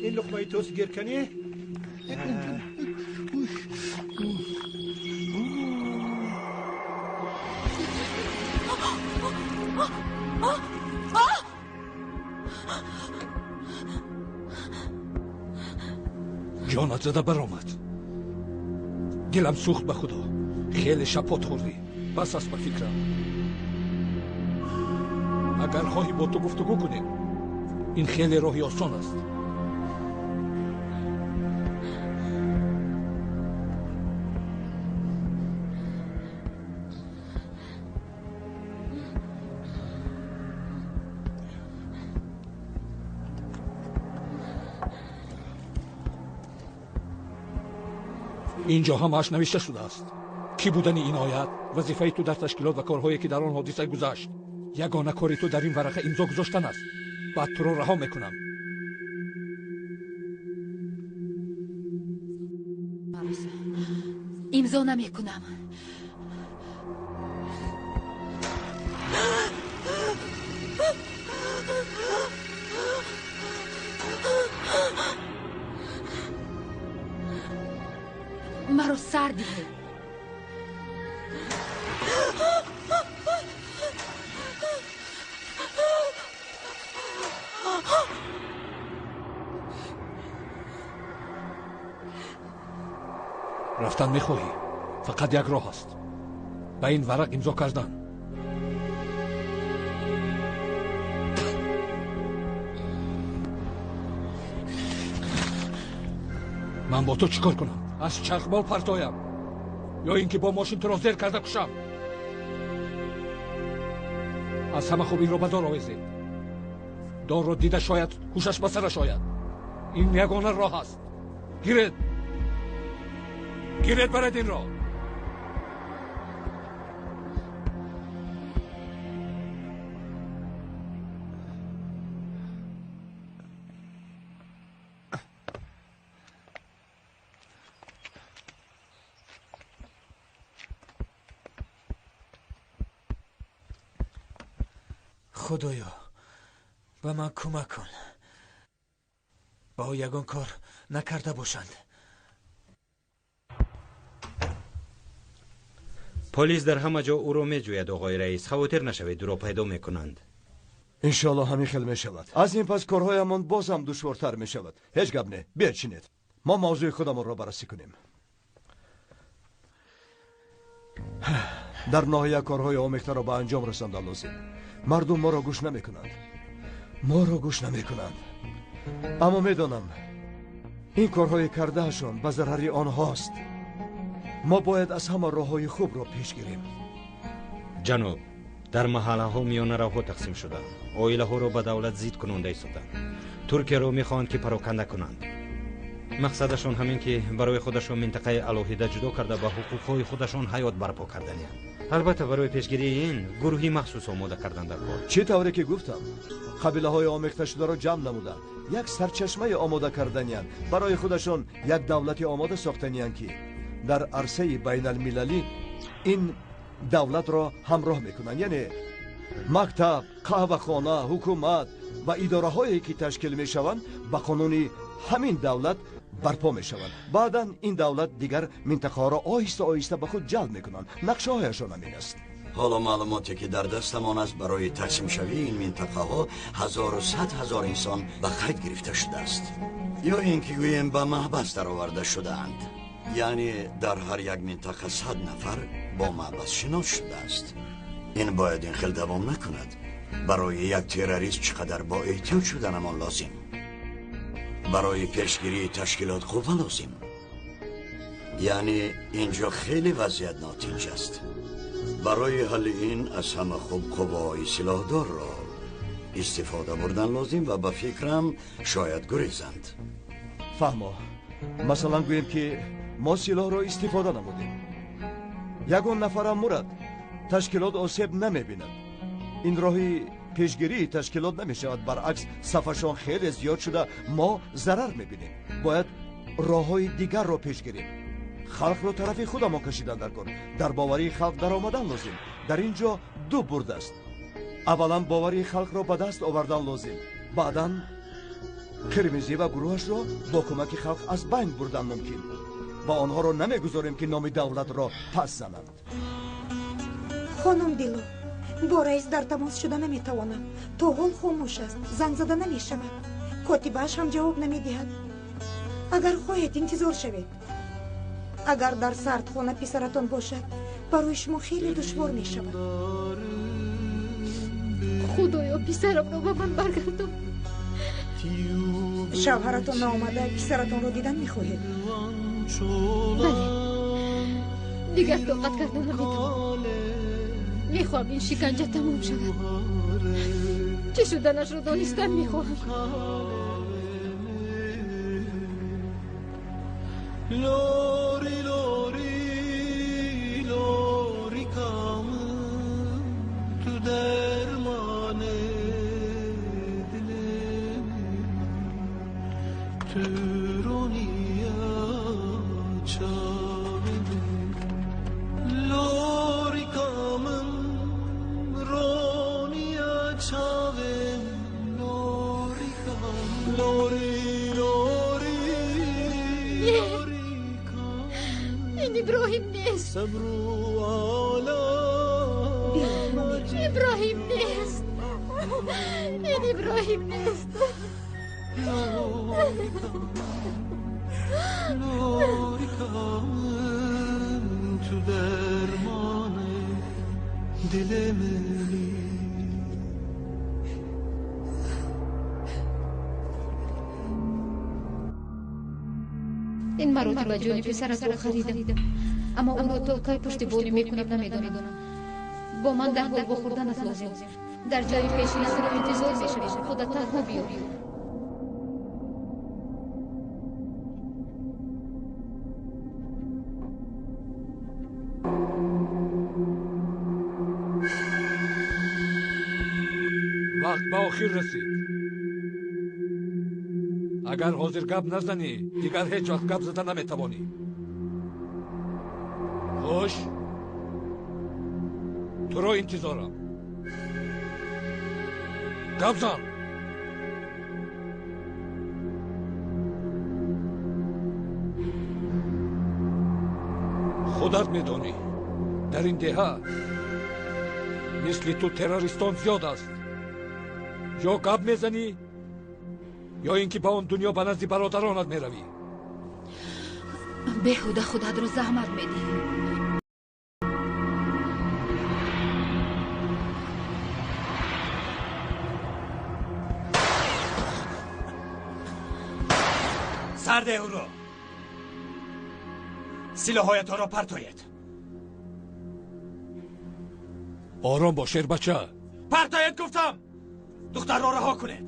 ин луқмаи тост гир кани. Ҷонат зада баромад. Дилам сӯхт ба худо. Хеле шапот хӯрдӣ. Бас аст ба фикрам. Агар хоҳӣ бо ту гуфтугӯ кунем, ин хеле роҳи осон аст. Инҷо ҳамааш навишта шудааст. Кӣ будани ин оят, вазифаи ту дар ташкилот ва корҳое ки дар он ҳодиса гузашт. Ягона кори ту дар ин варақа имзо гузоштан аст. Баъд туро раҳо мекунам. Имзо намекунам. Маро сар диҳед. Рафтан мехоҳӣ? Фақат як роҳ аст. Ба ин варақ имзо кардан. Ман бо ту чӣ кор кунам? Аз чархбол партоям ё ин ки бо мошин туро зер карда кушам? Аз ҳама хуб инро ба дор овезед. Дорро дида шояд ҳушаш ба сараш ояд. Ин ягона роҳ аст. Гиред, гиред, баред инро. Худоё, ба ман кӯмак кун. Ба ӯ ягон кор накарда бошанд. Полис дар ҳама ҷо ӯро меҷӯяд, оғои раис. Хавотир нашавед, ӯро пайдо мекунанд. Иншоалло ҳамин хел мешавад. Аз ин пас корҳоямон боз ҳам душвортар мешавад. Ҳеҷ гап не, биячинед. Мо мавзӯи худамонро баррасӣ кунем. Дар ноҳия корҳои омехтаро ба анҷом расондан лозим. Мардум моро гӯш намекунанд. Моро гӯш намекунанд. Аммо медонам, ин корҳои кардаашон ба зарари онҳост. Мо бояд аз ҳама роҳҳои хубро пеш гирем. Ҷаноб, дар маҳаллаҳо миёнаравҳо тақсим шуданд. Оилаҳоро ба давлат зид кунонда истоданд. Туркияро мехоҳанд ки пароканда кунанд. Мақсадашон ҳамин ки барои худашон минтақаи алоҳида ҷудо карда ба ҳуқуқҳои худашон ҳаёт барпо карданиянд. Албатта барои пешгирии ин гурӯҳи махсус омода кардан дар кор. Чӣ тавре ки гуфтам, қабилаҳои омехташударо ҷамъ намуда як сарчашмаи омода карданиянд. Барои худашон як давлати омода сохтаниянд ки дар арсаи байналмилалӣ ин давлатро ҳамроҳ мекунанд. Яъне мактаб, қаҳвахона, ҳукумат ва идораҳое ки ташкил мешаванд ба қонуни ҳамин давлат барпо мешаванд. Баъдан ин давлат дигар минтақаҳоро оҳиста оҳиста ба худ ҷалб мекунанд. Нақшаҳояшон ҳамин аст. Ҳоло маълумоте ки дар дастамон аст барои тақсимшавии ин минтақаҳо 1100 ҳазор инсон ба қайд гирифта шудааст, ё ин ки гӯем ба маҳбас дароварда шудаанд. Яъне дар ҳар як минтақа 100 нафар бо маҳбас шинос шудааст. Ин бояд ин хел давом накунад. Барои як террорист чӣ қадар бо эҳтиёт шуданамон лозим. Барои пешгирии ташкилот қувва лозим. Яъне инҷо хеле вазъият нотинҷ аст. Барои ҳалли ин аз ҳама хуб қувваҳои силоҳдорро истифода бурдан лозим ва ба фикрам шояд гурезанд. Фаҳмо, масалан гӯем ки мо силоҳро истифода намудем. Ягон нафарам мурад, ташкилот осеб намебинад. Ин роҳи пешгирии ташкилот намешавад. Баръакс, сафашон хеле зиёд шуда мо зарар мебинем. Бояд роҳҳои дигарро пеш гирем. Халқро тарафи худамон кашидан дар кор. Дар боварии халқ даромадан лозим. Дар ин ҷо ду бурд аст. Аввалан боварии халқро ба даст овардан лозим. Баъдан Қирмизӣ ва гурӯҳашро бо кӯмаки халқ аз байн бурдан мумкин. Ва онҳоро намегузорем ки номи давлатро пас зананд. Хонум Дило, бо раис дар тамос шуда наметавонам. То ҳол хомӯш аст, занг зада намешавад. Котибааш ҳам ҷавоб намедиҳад. Агар хоҳед интизор шавед. Агар дар сардхона писаратон бошад, барои шумо хеле душвор мешавад. Худоё, писарамро ба ман баргардон. Шавҳаратон наомада писаратонро дидан мехоҳед? Бале, дигар тоқат карда наметавонам. Мехоҳам ин шиканҷа тамом шавад. Чӣ шуданашро донистан мехоҳам. Lori lori lori kamın tu derman edilim Türoniya çavelim Lori kamın roniya çavem Lori kamın lori lori ابراهیم نیست. ابراهیم نیست. این ابراهیم نیست. ин маротиба ҷони писаратро харидам, аммо ӯро то кай пуштибонӣ мекунам намедонам. Бо ман дар ҳол вохӯрданат лозим. Дар ҷои пешина туро интизор мешавем. Худат танҳо биё. Вақт ба охир расид. Агар ҳозир гап назанӣ, дигар ҳеҷ вақт гап зада наметавонӣ. Хуш, туро интизорам. Гап зан. Худат медонӣ, дар ин деҳа мисли ту террористон зиёд аст. Ё гап мезанӣ, ё ин ки ба он дунё ба назди бародаронат меравӣ. Беҳуда худатро заҳмат медиҳӣ. Сарде ӯро. Силоҳҳоятонро партоед. Ором бош, шербача. Партоед гуфтам. Духтарро раҳо кунед.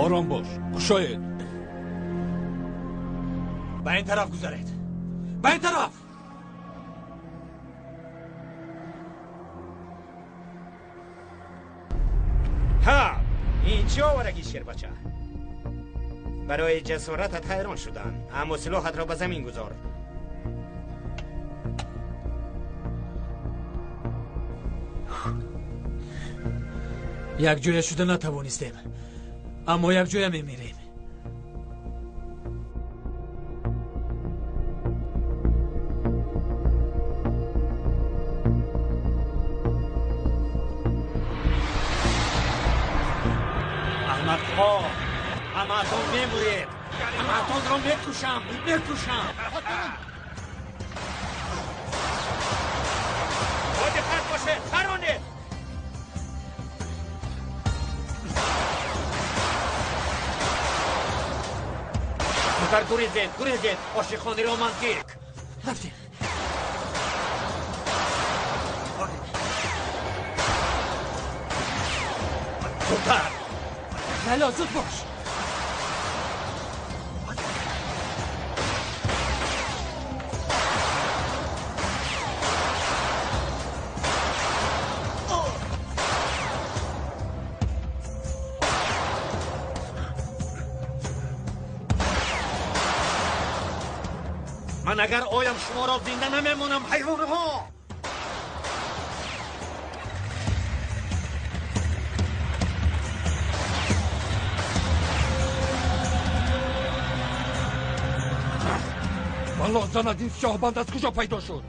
Ором бош, кушоед. Ба ин тараф гузаред. Ба ин тараф. Ҳа, ин чӣ оварагӣ, шербача? Барои ҷасоратат ҳайрон шудам, аммо силоҳатро ба замин гузор. Якҷоя шуда натавонистем, аммо якҷоя мемирем. Аҳмадҳо, ҳамаатон мемуред, ҳамаатонро мекушам, мекушам. Бо диққат бошед, харонед. Зудтар гурезед, гурезед, ошиқони романтик. Рафтем. Зудтар. Лайло, зуд бош. Ман агар оям шуморо зинда намемонам, ҳайвонҳо. Валло занад, ин сиёҳбанд аз куҷо пайдо шуд?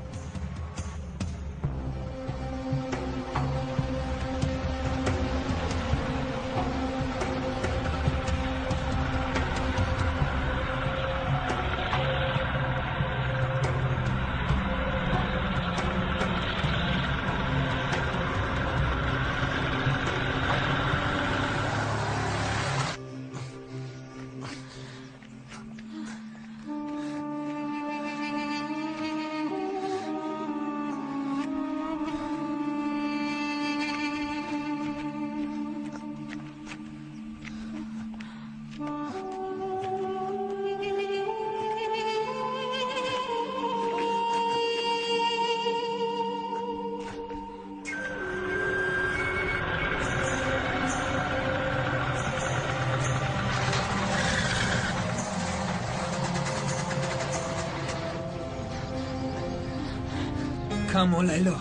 Камо, Лайло,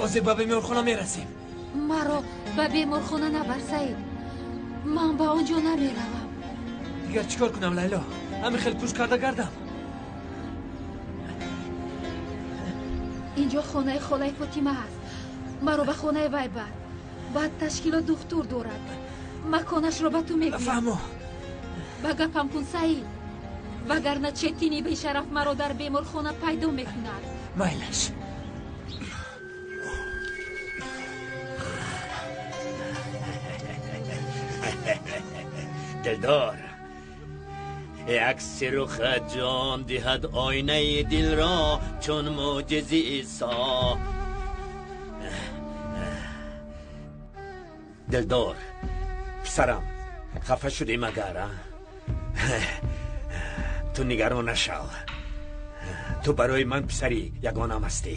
ҳозир ба беморхона мерасем. Маро ба беморхона набар, Саид. Ман ба он ҷо намеравам. Дигар чӣ кор кунам, Лайло? Ҳамин хел куш карда гардам? Инҷо хонаи холаи Фотима ҳаст. Маро ба хонаи вай бар. Баъд ташкилот духтур дорад. Маконашро ба ту мегӯям. Фаҳмо. Ба гапам кун, Саид. Вагарна Четини бешараф маро дар беморхона пайдо мекунад. Майлаш. Дилдор, як сирухат ҷон диҳад оинаи дилро чун мӯъҷизи Исо. Дилдор, писарам, хафа шудӣ магар? Ту нигарон нашав. Ту барои ман писари ягонам ҳастӣ.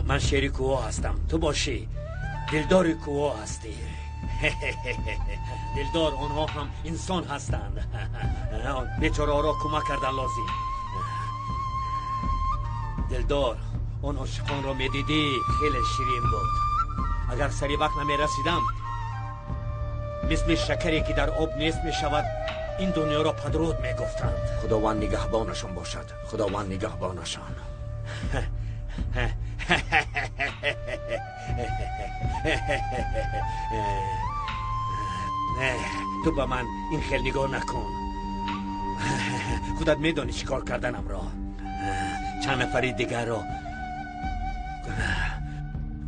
Ман шери кӯҳо ҳастам, ту бошӣ дилдори кӯҳо ҳастӣ. Дилдор, онҳо ҳам инсон ҳастанд. Бечораҳоро кӯмак кардан лозим. Дилдор, он ошиқонро медидӣ, хеле ширин буд. Агар сари вақт намерасидам, мисли шакаре ки дар об нест мешавад, ин дунёро падруд мегуфтанд. Худованд нигаҳбонашон бошад. Худованд нигаҳбонашон. Ту ба ман ин хел нигоҳ накун. Худат медонӣ чӣ кор карданамро. Чанд нафари дигарро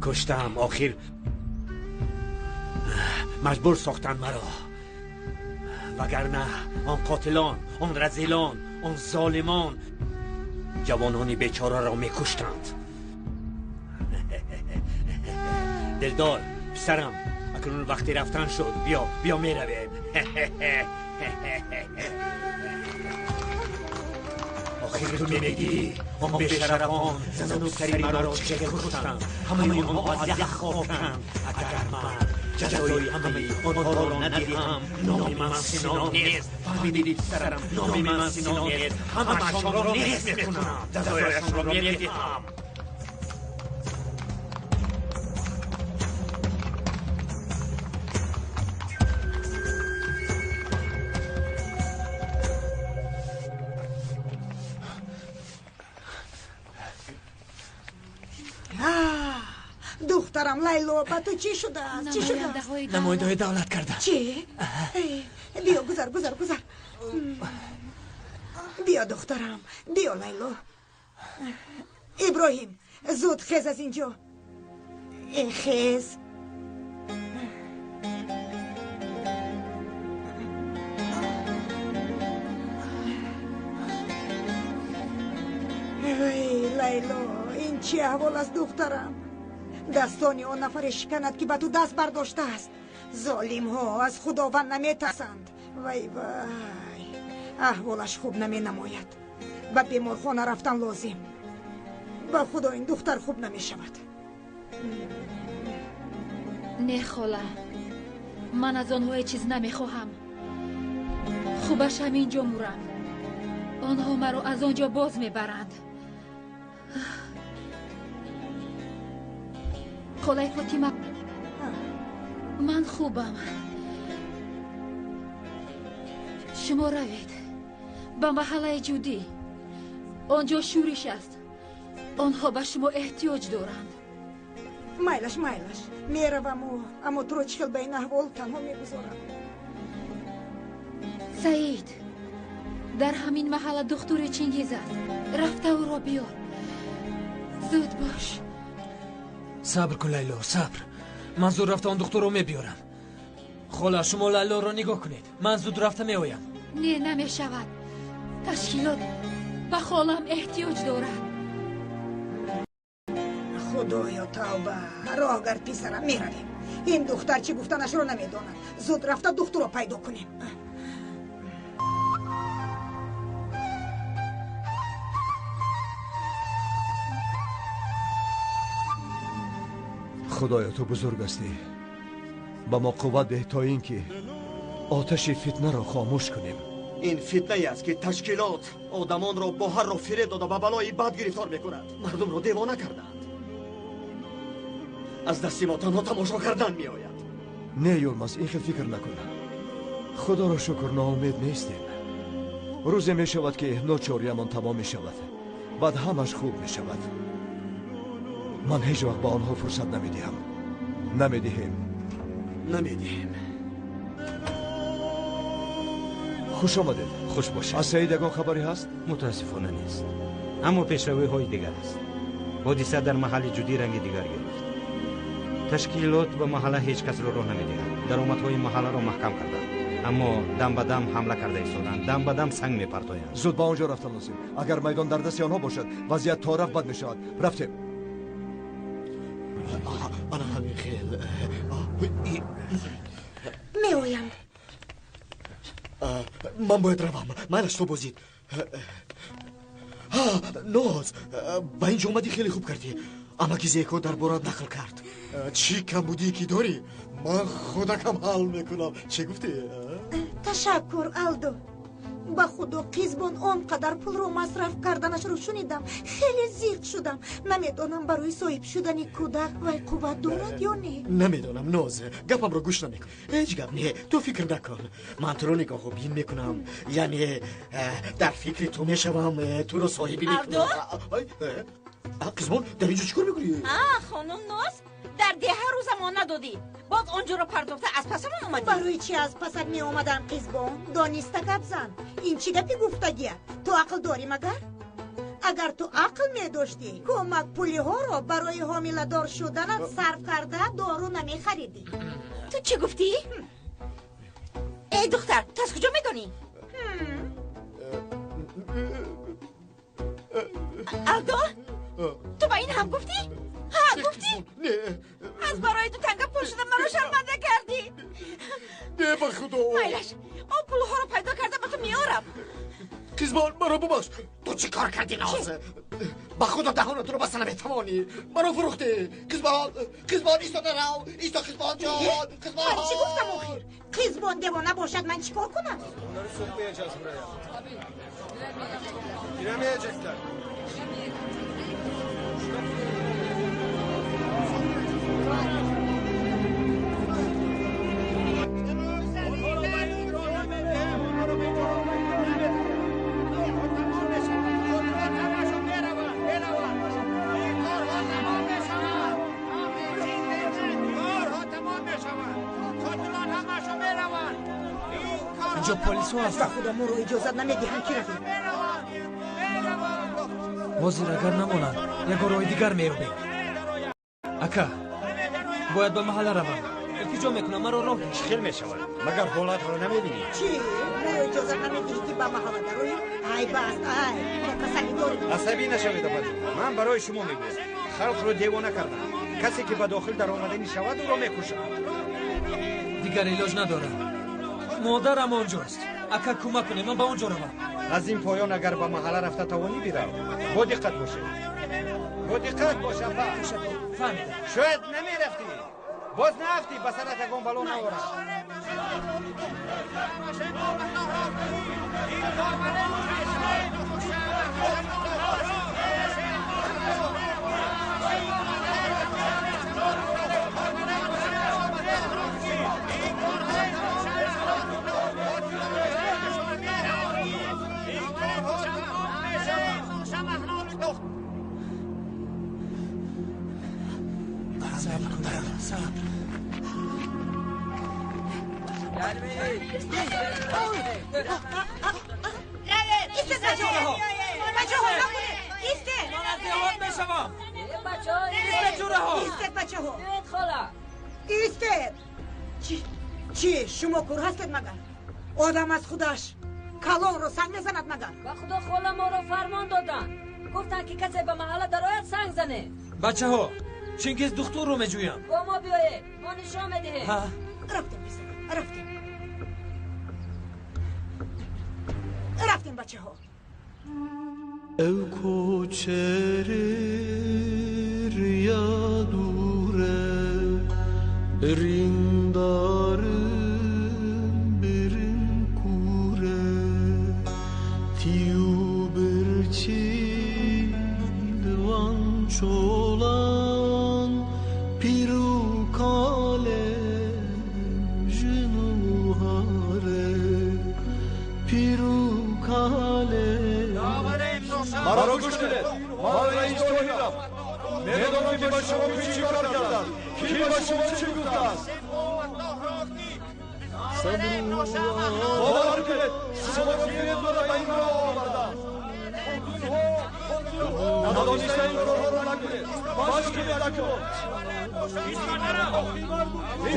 куштам. Охир маҷбур сохтанд маро. Вагарна он қотилон, он разилон, он золимон ҷавонони бечораро мекуштанд. Дилдор, писарам, акнун вақти рафтан шуд. Биё, биё меравем. Охир ту мегӣ, он бешарафон зану сари маро чӣ куштанд. Ҳамаи онҳо аз як хоканд. Агар ман ҷазои ҳамаи онҳоро надиҳам, номи ман Сино нест. Фаҳмидӣ писарам, номи ман Сино нест. Ҳамаашонро нест мекунам, ҷазояшонро медиҳам. Духтарам Лайло, ба ту чӣ шудааст? Чӣ шудааст? Намояндаҳои давлат карданд. Чӣ? Биё, гузар, гузар, гузар. Биё, духтарам, биё, Лайло. Иброҳим, зуд хез аз инҷо. Хез. Эй, Лайло, ин чӣ аҳвол аст, духтарам? Дастони он нафаре шиканад, ки ба ту даст бардоштааст. Золимҳо аз Худованд наметарсанд. Вай вай, аҳволаш хуб наменамояд. Ба беморхона рафтан лозим. Ба Худо, ин духтар хуб намешавад. Не, хола, ман аз онҳо ҳеҷ чиз намехоҳам. Хубаш ҳамин ҷо мурам. Онҳо маро аз он ҷо боз мебаранд. Холаи Фотима, ман хубам. Шумо равед ба маҳаллаи Ҷудӣ. Он ҷо шӯриш аст. Онҳо ба шумо эҳтиёҷ доранд. Майлаш, майлаш, мераваму, аммо туро чӣ хел ба ин аҳвол танҳо мегузорам? Саид, дар ҳамин маҳалла духтури Чингиз аст. Рафта ӯро биёр. Зуд бош. Сабр кун, Лайло, сабр. Ман зуд рафта он духтурро мебиёрам. Хола, шумо Лайлоро нигоҳ кунед. Ман зуд рафта меоям. Не, намешавад. Ташкилот ба холам эҳтиёҷ дорад. Худоё, тавба. Роҳ гард, писарам, меравем. Ин духтар чӣ гуфтанашро намедонад. Зуд рафта духтурро пайдо кунем. Худоё, ту бузург ҳастӣ. Ба мо қувват деҳ то ин ки оташи фитнаро хомӯш кунем. Ин фитнае аст, ки ташкилот одамонро бо ҳар роҳ фиреб дода ба балои бад гирифтор мекунад. Мардумро девона кардаанд. Аз дасти мо танҳо тамошо кардан меояд. Не, Юлмаз, ин хел фикр накун. Худоро шукр, ноумед нестем. Рӯзе мешавад, ки ночориямон тамом мешавад. Баъд ҳамаш хуб мешавад. Ман ҳеҷ вақт ба онҳо фурсат намедиҳам. Намедиҳем. Намедиҳем. Хуш омадед. Хуш бошед. Аз Саид ягон хабаре ҳаст? Мутаассифона нест. Аммо пешравиҳои дигар аст. Ҳодиса дар маҳалли Ҷудӣ ранги дигар гирифт. Ташкилот ба маҳалла ҳеҷ касро роҳ намедиҳад. Даромадҳои маҳалларо маҳкам карданд. Аммо дам ба дам ҳамла карда истоданд. Дам ба дам санг мепартоянд. Зуд ба он ҷо рафтан лозим. Агар майдон дар дасти онҳо бошад, вазъият то рафт бад мешавад. Рафтем. Ана ҳамин хел. Меоянд. Ман бояд равам. Майлаш, то бозид. Ноз, ба ин ҷо омадӣ, хеле хуб кардӣ. Амаки Зеко дар борат нақл кард. Чӣ камбудие ки дорӣ, ман худакам ҳал мекунам. Чӣ гуфтӣ? Ташаккур, Алдо. Ба худо, Қизбон он қадар пулро масраф карданашро шунидам, хеле зиқ шудам. Намедонам, барои соҳиб шудани кӯдак вай қувват дорад ё не. Намедонам, Ноз, гапамро гӯш намекун. Ҳеҷ гап не, ту фикр накун. Ман туро нигоҳубин мекунам, яъне дар фикри ту мешавам, туро соҳибӣ мекунам. Қизбон, дар инҷо чӣ кор мекунӣ? Хонум Ноз, дар деҳа рӯзамон надодӣ, боз онҷоро пардохта аз пасамон омадӣ. Барои чӣ аз пасат меомадам, Қизбон? Дониста гап зан. Ин чӣ гапи гуфтагия? Ту ақл дорӣ магар? Агар ту ақл медоштӣ, кӯмак пулиҳоро барои ҳомиладор шуданат сарф карда дору намехаридӣ. Ту чӣ гуфтӣ? Эй духтар, ту аз куҷо медонӣ? Алдо, ту ба ин ҳам гуфтӣ? Ҳа, гуфтӣ? Не. Аз барои ду танга пул шуда маро шарманда кардӣ. Не, ба худо. Майлаш, он пулҳоро пайдо карда ба ту меорам. Қизбон, маро бубахш. Ту чӣ кор кардӣ, Ноз? Ба худо даҳонатро баста наметавонӣ. Маро фурӯхтӣ. Қизбон, Қизбон, истода рав. Исто, Қизбон ҷон. Қизбон. Ман чӣ гуфтам охир? Қизбон девона бошад, ман чӣ кор кунам? Giremeyecekler. Инҷо полисҳо ҳастанд. Ба худо, моро иҷозат намедиҳанд ки равем. Ҳозир агар намонанд, ягон роҳи дигар меёбем. Ака, бояд ба маҳалла равам. Илтиҷо мекунам, маро роҳ чӣ хел мешавад? Магар ҳолатро намебинӣ? Чӣ? Моро иҷозат намедиҳӣ ки ба маҳалла дароем? Ай баст, ай, мо касалӣ дорем. Асабӣ нашавед, апаҷон. Ман барои шумо мегӯям, халқро девона кардам. Касе ки ба дохил даромаданӣ шавад, ӯро мекушам. Дигар илоҷ надорам. Модарам онҷост. Ака, кӯмак кунед, ман ба он ҷо равам. Аз ин поён агар ба маҳалла рафта тавонӣ, бирав. Бо диққат бошед. Бо диққат бош, апа. Фаҳмидам. Шояд намерафтӣ. Боз наафтӣ, ба сарат ягон бало наорам. Сабр кун, сабр. Истед, бачаҳо! Бачаҳо, накунед! Истед! Ман аз деҳот мешавам. Истед, ҷураҳо! Истед, бачаҳо! Истед! Чӣ, шумо кур ҳастед магар? Одам аз худаш калонро санг мезанад магар? Ба худо, хола моро фармон доданд. Гуфтанд ки касе ба маҳалла дарояд, санг занед. Бачаҳо, Чингиз духтурро меҷӯям. Бо мо биёед, мо нишон медиҳем. Рафтем, писарам, рафтем. Рафтем, бачаҳо. Ev koçeri ya dure Birindarım birin kure Tiyu bir çilvan çolan Piru kalem jinuhare Piru kalem. Маро гӯш кунед, ман раис Тоҳирам. Медонам ки ба шумо ки чӣ кор карданд, кӣ ба шумо чӣ гуфтааст. Бовар кунед, шуморо фиреб дода ба ин роҳ овардам. Надониста ин корҳоро накунед, баш кунед акнун.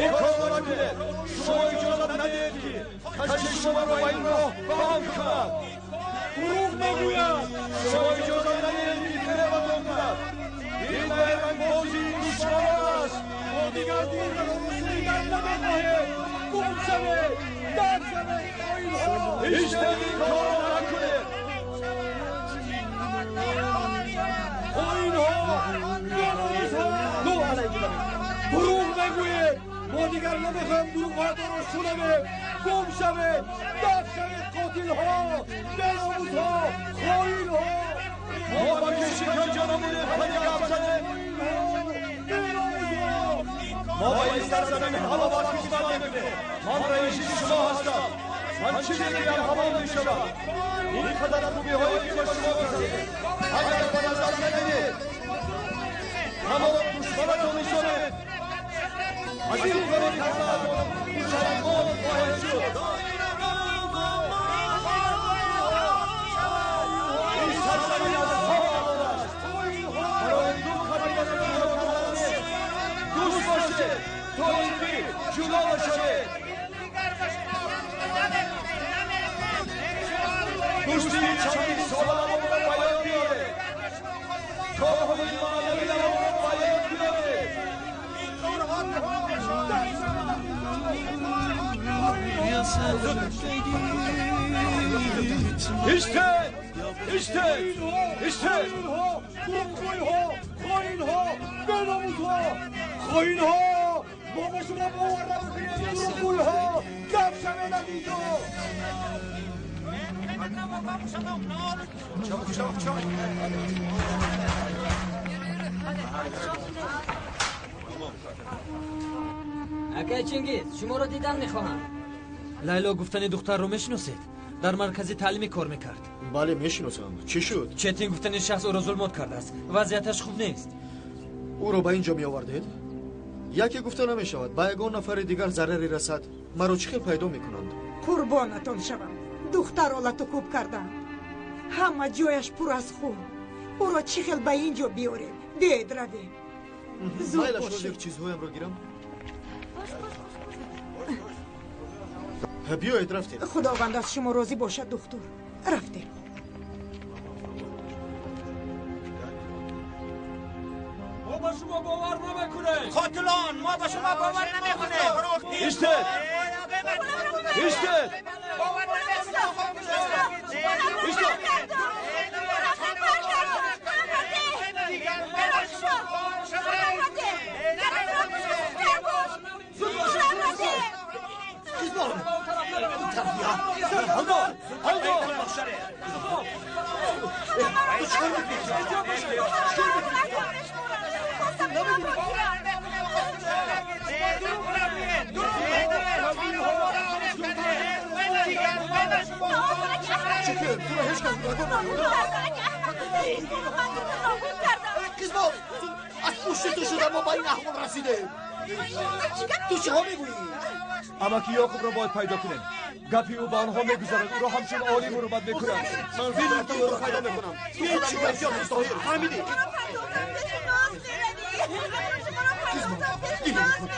Ин корро накунед, шумо иҷозат надиҳед ки касе шуморо ба ин роҳ банд кунад. Дурӯғ мегӯяд. Шумо иҷозат надиҳед ки фиребатон кунад. Ин байрангбозии душманон аст. Мо дигар динро дидан намехоҳем. Гум шавед, дар шавед, оинҳо. Ҳеҷ ин корро накунед. Оинҳо. мегӯед? Мо дигар намехоҳем дурӯғҳоятонро шунавем. Гум шавед, дафт шавед, қотилҳо, беномусҳо, хоинҳо. Мо ба ки шиканҷа намудем, вале гап задем. Мо ба ин сарзамин ҳаловат хизмат мекунем. Ман раиси шумо ҳастам. Ман чӣ мегӯям ҳамон мешавад. Ин қадар хубиҳое ки ба шумо кардем, агар ба назар нагиред, ҳамаро душманатон нишонед. Аз ин кори кардаатон пушаймон хоҳед шуд. Ин сарзамин аз ҳамаамон аст. Барои ду қабила ҷудо кардан нест. Дӯст бошед то ин ки ҷудо нашавед. Дӯстии чандин соламонро ба ёд биёред. Корҳои маънавиямонро ба ёд биёред. Истед! Истед! Истед! Дурӯғгӯйҳо, хоинҳо, беномусҳо, хоинҳо! Мо ба шумо бовар намекунем, дурӯғгӯйҳо! Гап шавед аз инҷо! Акай Чингиз, шуморо дидан мехоҳам. Лайло гуфтани духтарро мешиносед? Дар маркази таълимӣ кор мекард. Бале, мешиносам. Чӣ шуд? Четин гуфтани шахс ӯро зулмот кардааст. Вазъияташ хуб нест. Ӯро ба ин ҷо меовардед? Яке гуфта намешавад, ба ягон нафари дигар зараре расад. Маро чӣ хел пайдо мекунанд? Қурбонатон шавам. Духтарро латукӯб карданд. Ҳама ҷояш пур аз хун. Ӯро чӣ хел ба ин ҷо биёрем? Биёед равем. Зуд бошед. Чизҳоямро гирам. Биёед, рафтем. Худованд аз шумо розӣ бошад, духтур. Рафтем. Мо ба шумо бовар намекунем. Қотилон, мо ба шумо бовар намекунем. Истед! Истед! Аз пушти ту шуда мо ба ин аҳвол расидем. Ту чиҳо мегӯӣ? Амаки Ёқубро бояд пайдо кунем. Гапи ӯ ба онҳо мегузарад. Ӯро ҳамчун олим ҳурмат мекунанд. Ман зуд ӯро пайдо мекунам. Ту чӣ бисёр Тоҳир, фаҳмидӣ?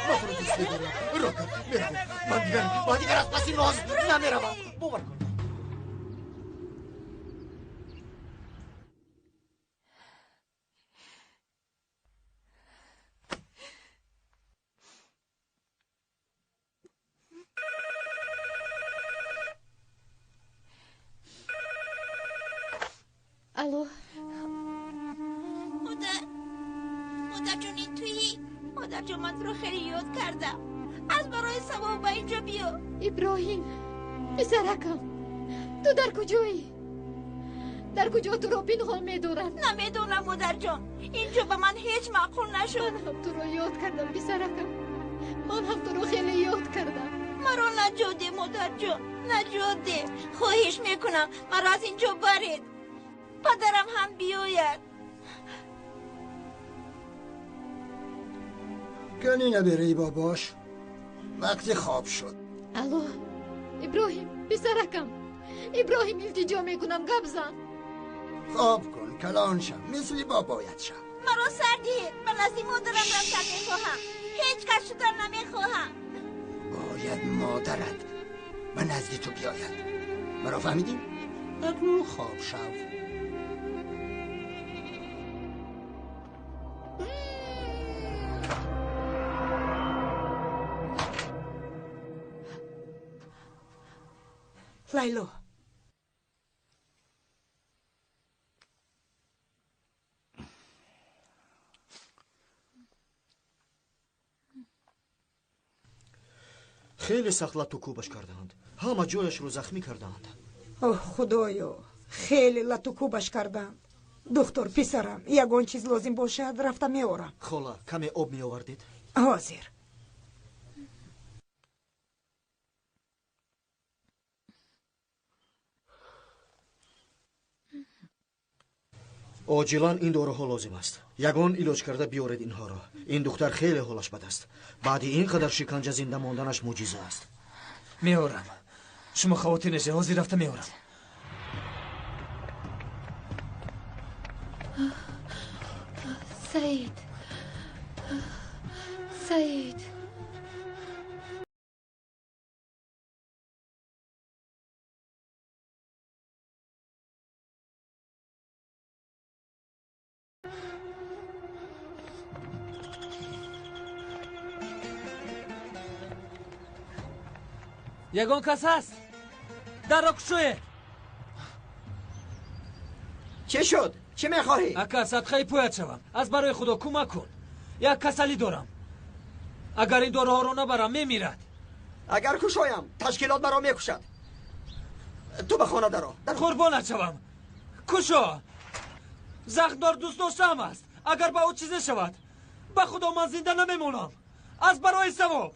Ман туро дӯст медорам. Рока, меравам. Ман дигар аз паси ноз намеравам. Бовар кун. Алло. Модар, модарҷони туӣ? Модарҷон, ман туро хеле ёд кардам. Аз барои савоб ба инҷо биё. Иброҳим, писаракам, ту дар куҷоӣ? Дар куҷо туро пинҳон медоранд? Намедонам, модарҷон. Инҷо ба ман ҳеҷ маъқул нашуд. Ман ҳам туро ёд кардам, писаракам. Ман ҳам туро хеле ёд кардам. Маро наҷот де, модарҷон, наҷот де. Хоҳиш мекунам, маро аз инҷо баред. Падарам ҳам биёяд. Кани набераи бобош вақти хоб шуд. Алло, Иброҳим, писаракам. Иброҳим, илтиҷо мекунам, гап зан. Хоб кун, калон шав, мисли бобоят шав. Маро сар диҳед, ба назди модарам рафтан мехоҳам. Ҳеҷ кас шудан намехоҳам. Бояд модарат ба назди ту биёяд. Маро фаҳмидӣ? Акнун хоб шав. Лайло, Хеле сахт лату кӯбаш кардаанд. Ҳама ҷояшро захмӣ кардаанд. Оҳ, худоё, хеле лату кӯбаш карданд. Духтур, писарам, ягон чиз лозим бошад, рафта меорам. Хола, каме об меовардед? Ҳозир. Оҷилан ин доруҳо лозим аст. Ягон илоҷ карда биёред инҳоро. Ин духтар хеле ҳолаш бад аст. Баъди ин қадар шиканҷа зинда монданаш мӯъҷиза аст. Меорам. Шумо хавотир нешед, ҳозир рафта меорам. Саид, Саид. Ягон кас ҳаст? Дарро кушоед. Чӣ шуд? Чӣ мехоҳӣ? Ака, садқаи пӯят шавам. Аз барои Худо кӯмак кун. Як касалӣ дорам. Агар ин доруҳоро набарам, мемирад. Агар кушоям, ташкилот маро мекушад. Ту ба хона даро. Қурбонат шавам. Кушо. Захмдор дӯст доштаам аст. Агар ба ӯ чизе шавад, ба Худо ман зинда намемонам. Аз барои савоб.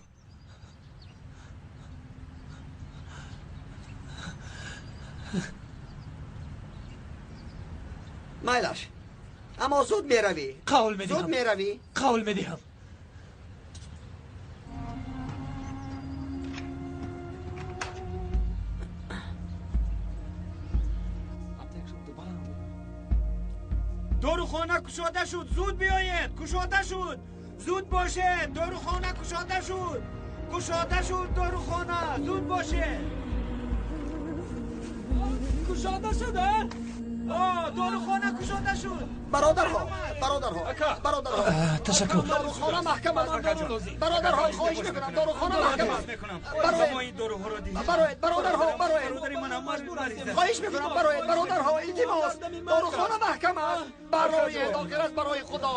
Майлаш, аммо зуд меравӣ. Қавл медиҳам. Зуд меравӣ. Қавл медиҳам. Дорухона кушода шуд, зуд биёед, кушода шуд, зуд бошед, дорухона кушода шуд, кушода шуд дорухона, зуд бошед. Кушода шуд, дорухона кушода шуд. Бародарҳо, бародарҳо, бародарҳо. Ташаккур. Дорухона маҳкам аст. Бародарҳо, хоҳиш мекунам, дорухона маҳкам аст. Бароед, бародарҳо, бароед. Хоҳиш мекунам, бароед, бародарҳо, илтимос. Дорухона маҳкам аст. Бароед, охир аст барои Худо.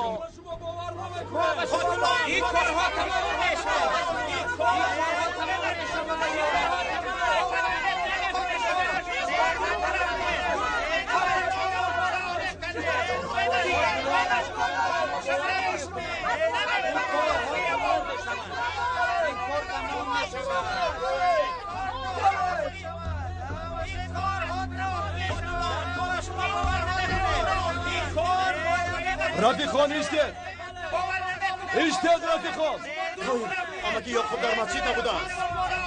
Ин корҳо тамом мешавад. Ин корҳо тамом мешавад. Рафиқхон, истед! Истед, рафиқхон! Амаки Ёқуб дар масҷид набудааст.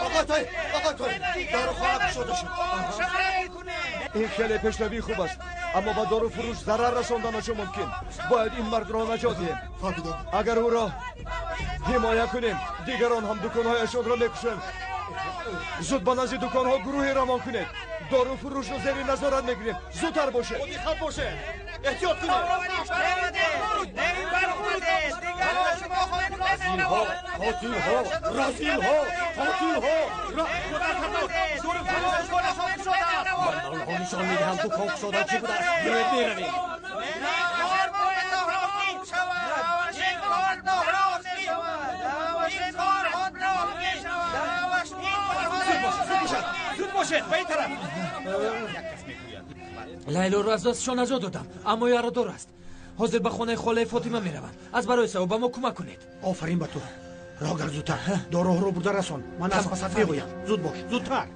Оқои Тоҳир, оқои Тоҳир, дорухона кушода шуд. Ин хеле пешравии хуб аст, аммо ба доруфурӯш зарар расонданашо мумкин. Бояд ин мардро наҷот диҳем. Агар ӯро ҳимоя кунем, дигарон ҳам дуконҳояшонро мекушоем. Зуд ба назди дуконҳо гурӯҳе равон кунед. Доруфурӯшро зери назорат мегирем. Зудтар бошед. Диққат бошед. Эҳтиёт кунед. Қотилҳо, қотилҳо, разилҳо, қотилҳо. Ман ба онҳо нишон медиҳам дукон кушода чӣ будааст. Биёед меравем. Зуд бошед, ба ин тараф. Лайлоро аз дастшон наҷот додам, аммо ярадор аст. Ҳозир ба хонаи холаи Фотима меравам. Аз барои савоб ба мо кӯмак кунед. Офарин ба ту. Роҳ гар зудтар. Доруҳоро бурда расон. Ман аз пасат мегӯям. Зуд бош, зудтар.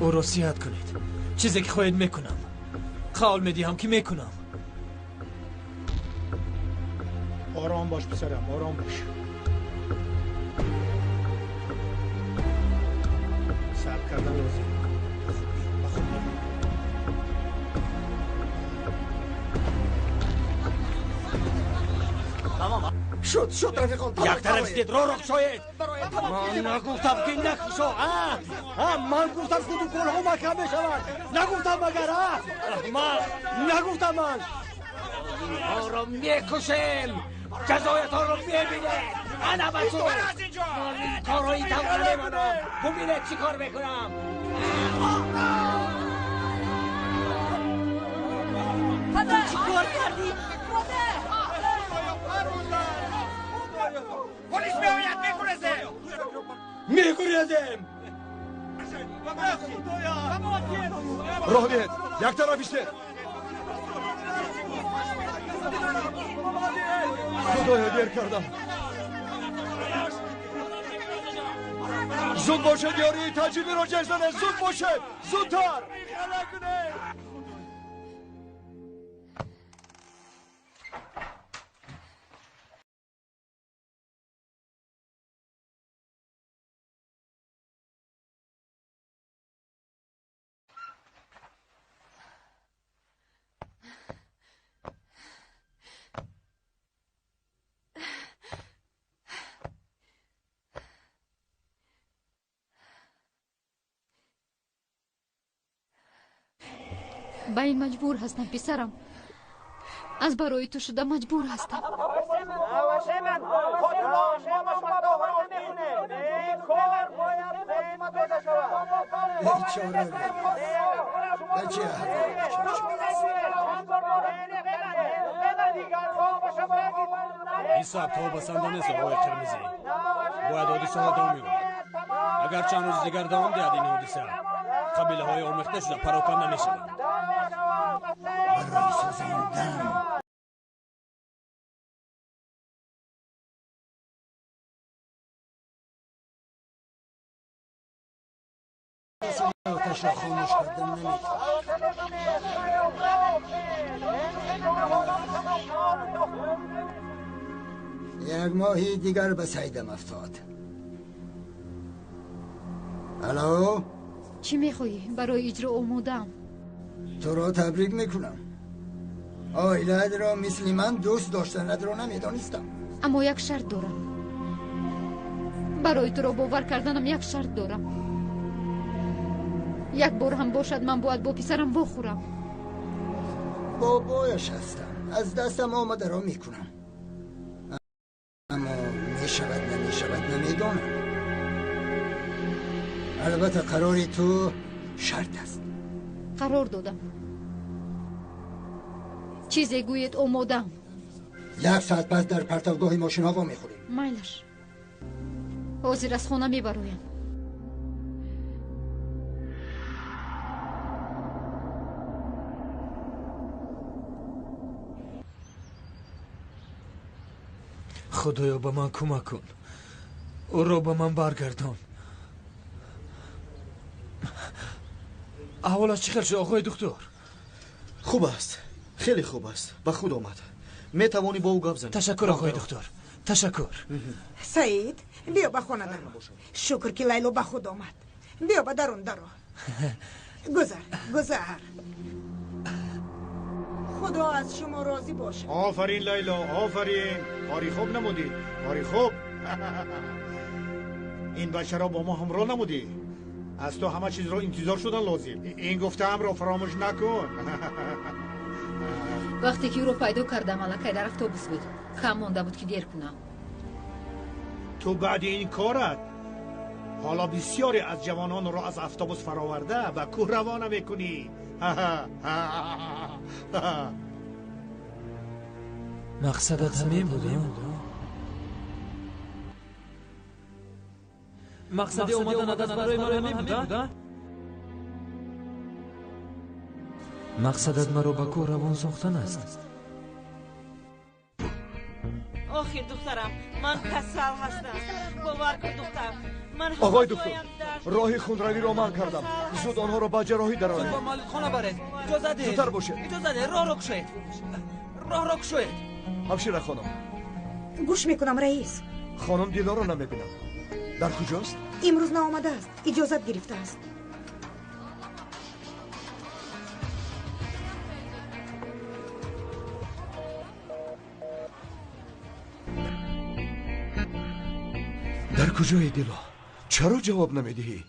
ӯро сиҳат кунед. Чизе ки хоҳед мекунам. Қавл медиҳам ки мекунам. Ором бош писарам, ором бош. Сабр кардан лозим. Ба худ. Шуд, шуд, рафиқон. Як тараф истед, роҳро кушоед. Ман нагуфтам, ки накушо, а? Ман гуфтам, ки дуконҳо маҳкам мешаванд. Нагуфтам магар, а? Ман нагуфтам ман. Инҳоро мекушем. Ҷазоятонро мебинед. Ана бачо. Ман ин корро ин тавр намемонам. Бубинед чӣ кор мекунам. Падар, чӣ кор кардӣ? Полис меояд, мегурезем. Мегурезем. Роҳ диҳед, як тараф истед. Худоё, дер кардам. Зуд бошед, ёрии таҷрибиро ҷеғ занед. Зуд бошед, зудтар. Ба ин маҷбур ҳастам, писарам. Аз барои ту шуда маҷбур ҳастам. Бечора, ба чӣ аҳвол дучор шудааст? Ин сабтҳо басанда нест, оғои Қирмизӣ. Бояд ҳодисаҳо давом ёбад. Агар чанд рӯзи дигар давом диҳад ин ҳодиса, қабилаҳои омехта шуда пароканда мешаванд. Барои сӯзондан оташро хомӯш кардан наметавонад. Як моҳи дигар ба сайдам афтод. Алло? Чӣ мехоҳӣ? Барои иҷро омодаам. Туро табрик мекунам. Оилаатро мисли ман дӯст доштанатро намедонистам. Аммо як шарт дорам. Барои туро бовар карданам як шарт дорам. Як бор ҳам бошад, ман бояд бо писарам вохӯрам. Бобояш ҳастам. Аз дастам омадаро мекунам. Аммо мешавад, намешавад, намедонам. Албатта қарори ту шарт аст. Қарор додам. Чизе гӯед, омодаам. Як соат пас дар партовгоҳи мошинҳо вомехӯрем. Майлаш, ҳозир аз хона мебароям. Худоё, ба ман кӯмак кун. Ӯро ба ман баргардон. Аҳволаш чӣ хел шуд, оғои духтур? Хуб аст, хеле хуб аст. Ба худ омад. Метавонӣ бо ӯ гап занӣ. Ташаккур, оғои духтур, ташаккур. Саид, биё ба хона даро. Шукр, ки Лайло ба худ омад. Биё ба дарун даро. Гузар, гузар. Худо аз шумо розӣ бошад. Офарин, Лайло, офарин. Кори хуб намудӣ, кори хуб. Ин бачаро бо мо ҳамроҳ намудӣ. Аз ту ҳама чизро интизор шудан лозим. Ин гуфтаамро фаромӯш накун. Вақте ки ӯро пайдо кардам, аллакай дар автобус буд. Кам монда буд, ки дер кунам. Ту баъди ин корат ҳоло бисёре аз ҷавононро аз автобус фароварда ба кӯҳ равона мекунӣ. Мақсадат ҳамин буд? Мақсади омаданат аз барои ман ҳамин буд? Мақсадат маро ба кӯҳ равон сохтан аст. Охир, духтарам, ман касал ҳастам. Бовар кун, духтар. Оғои духтур, роҳи хунравиро манъ кардам. Зуд онҳоро ба ҷарроҳӣ дароред. Зуд ба молидхона баред. Иҷоза диҳед. Зудтар бошед. Иҷоза диҳед, роҳро кушоед. Роҳро кушоед. Ҳамшира хонум. Гӯш мекунам, раис. Хонум Дилоро намебинам. Дар куҷост? Имрӯз наомадааст, иҷозат гирифтааст. Дар куҷои Дило? Чаро ҷавоб намедиҳӣ?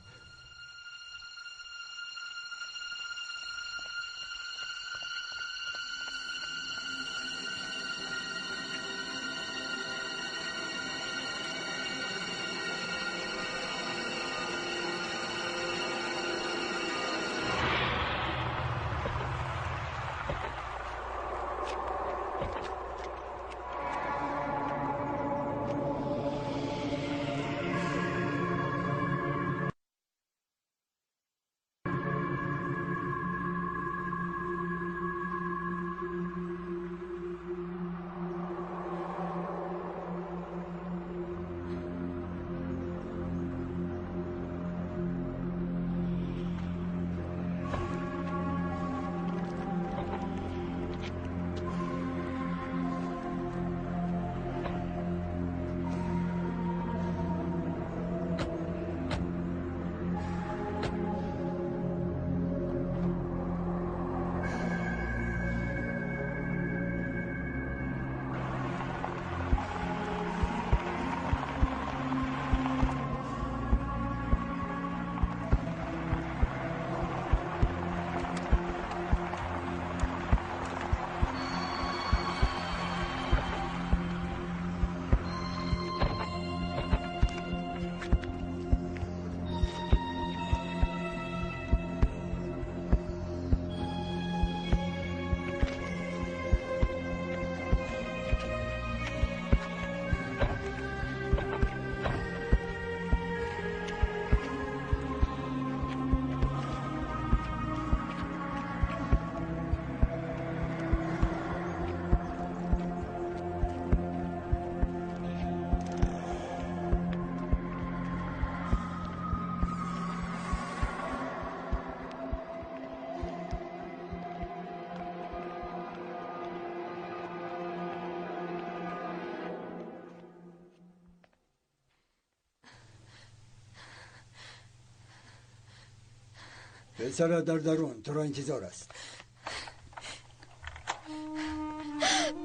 پسرت در درون تو را انتظار است.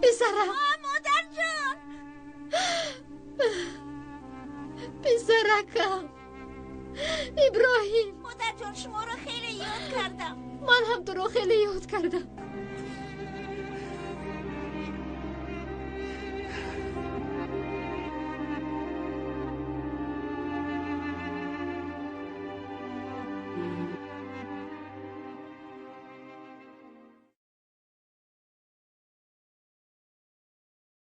پسرم، مادر جان، پسرکم ابراهیم. مادر جان شما را خیلی یاد کردم. من هم تو را خیلی یاد کردم.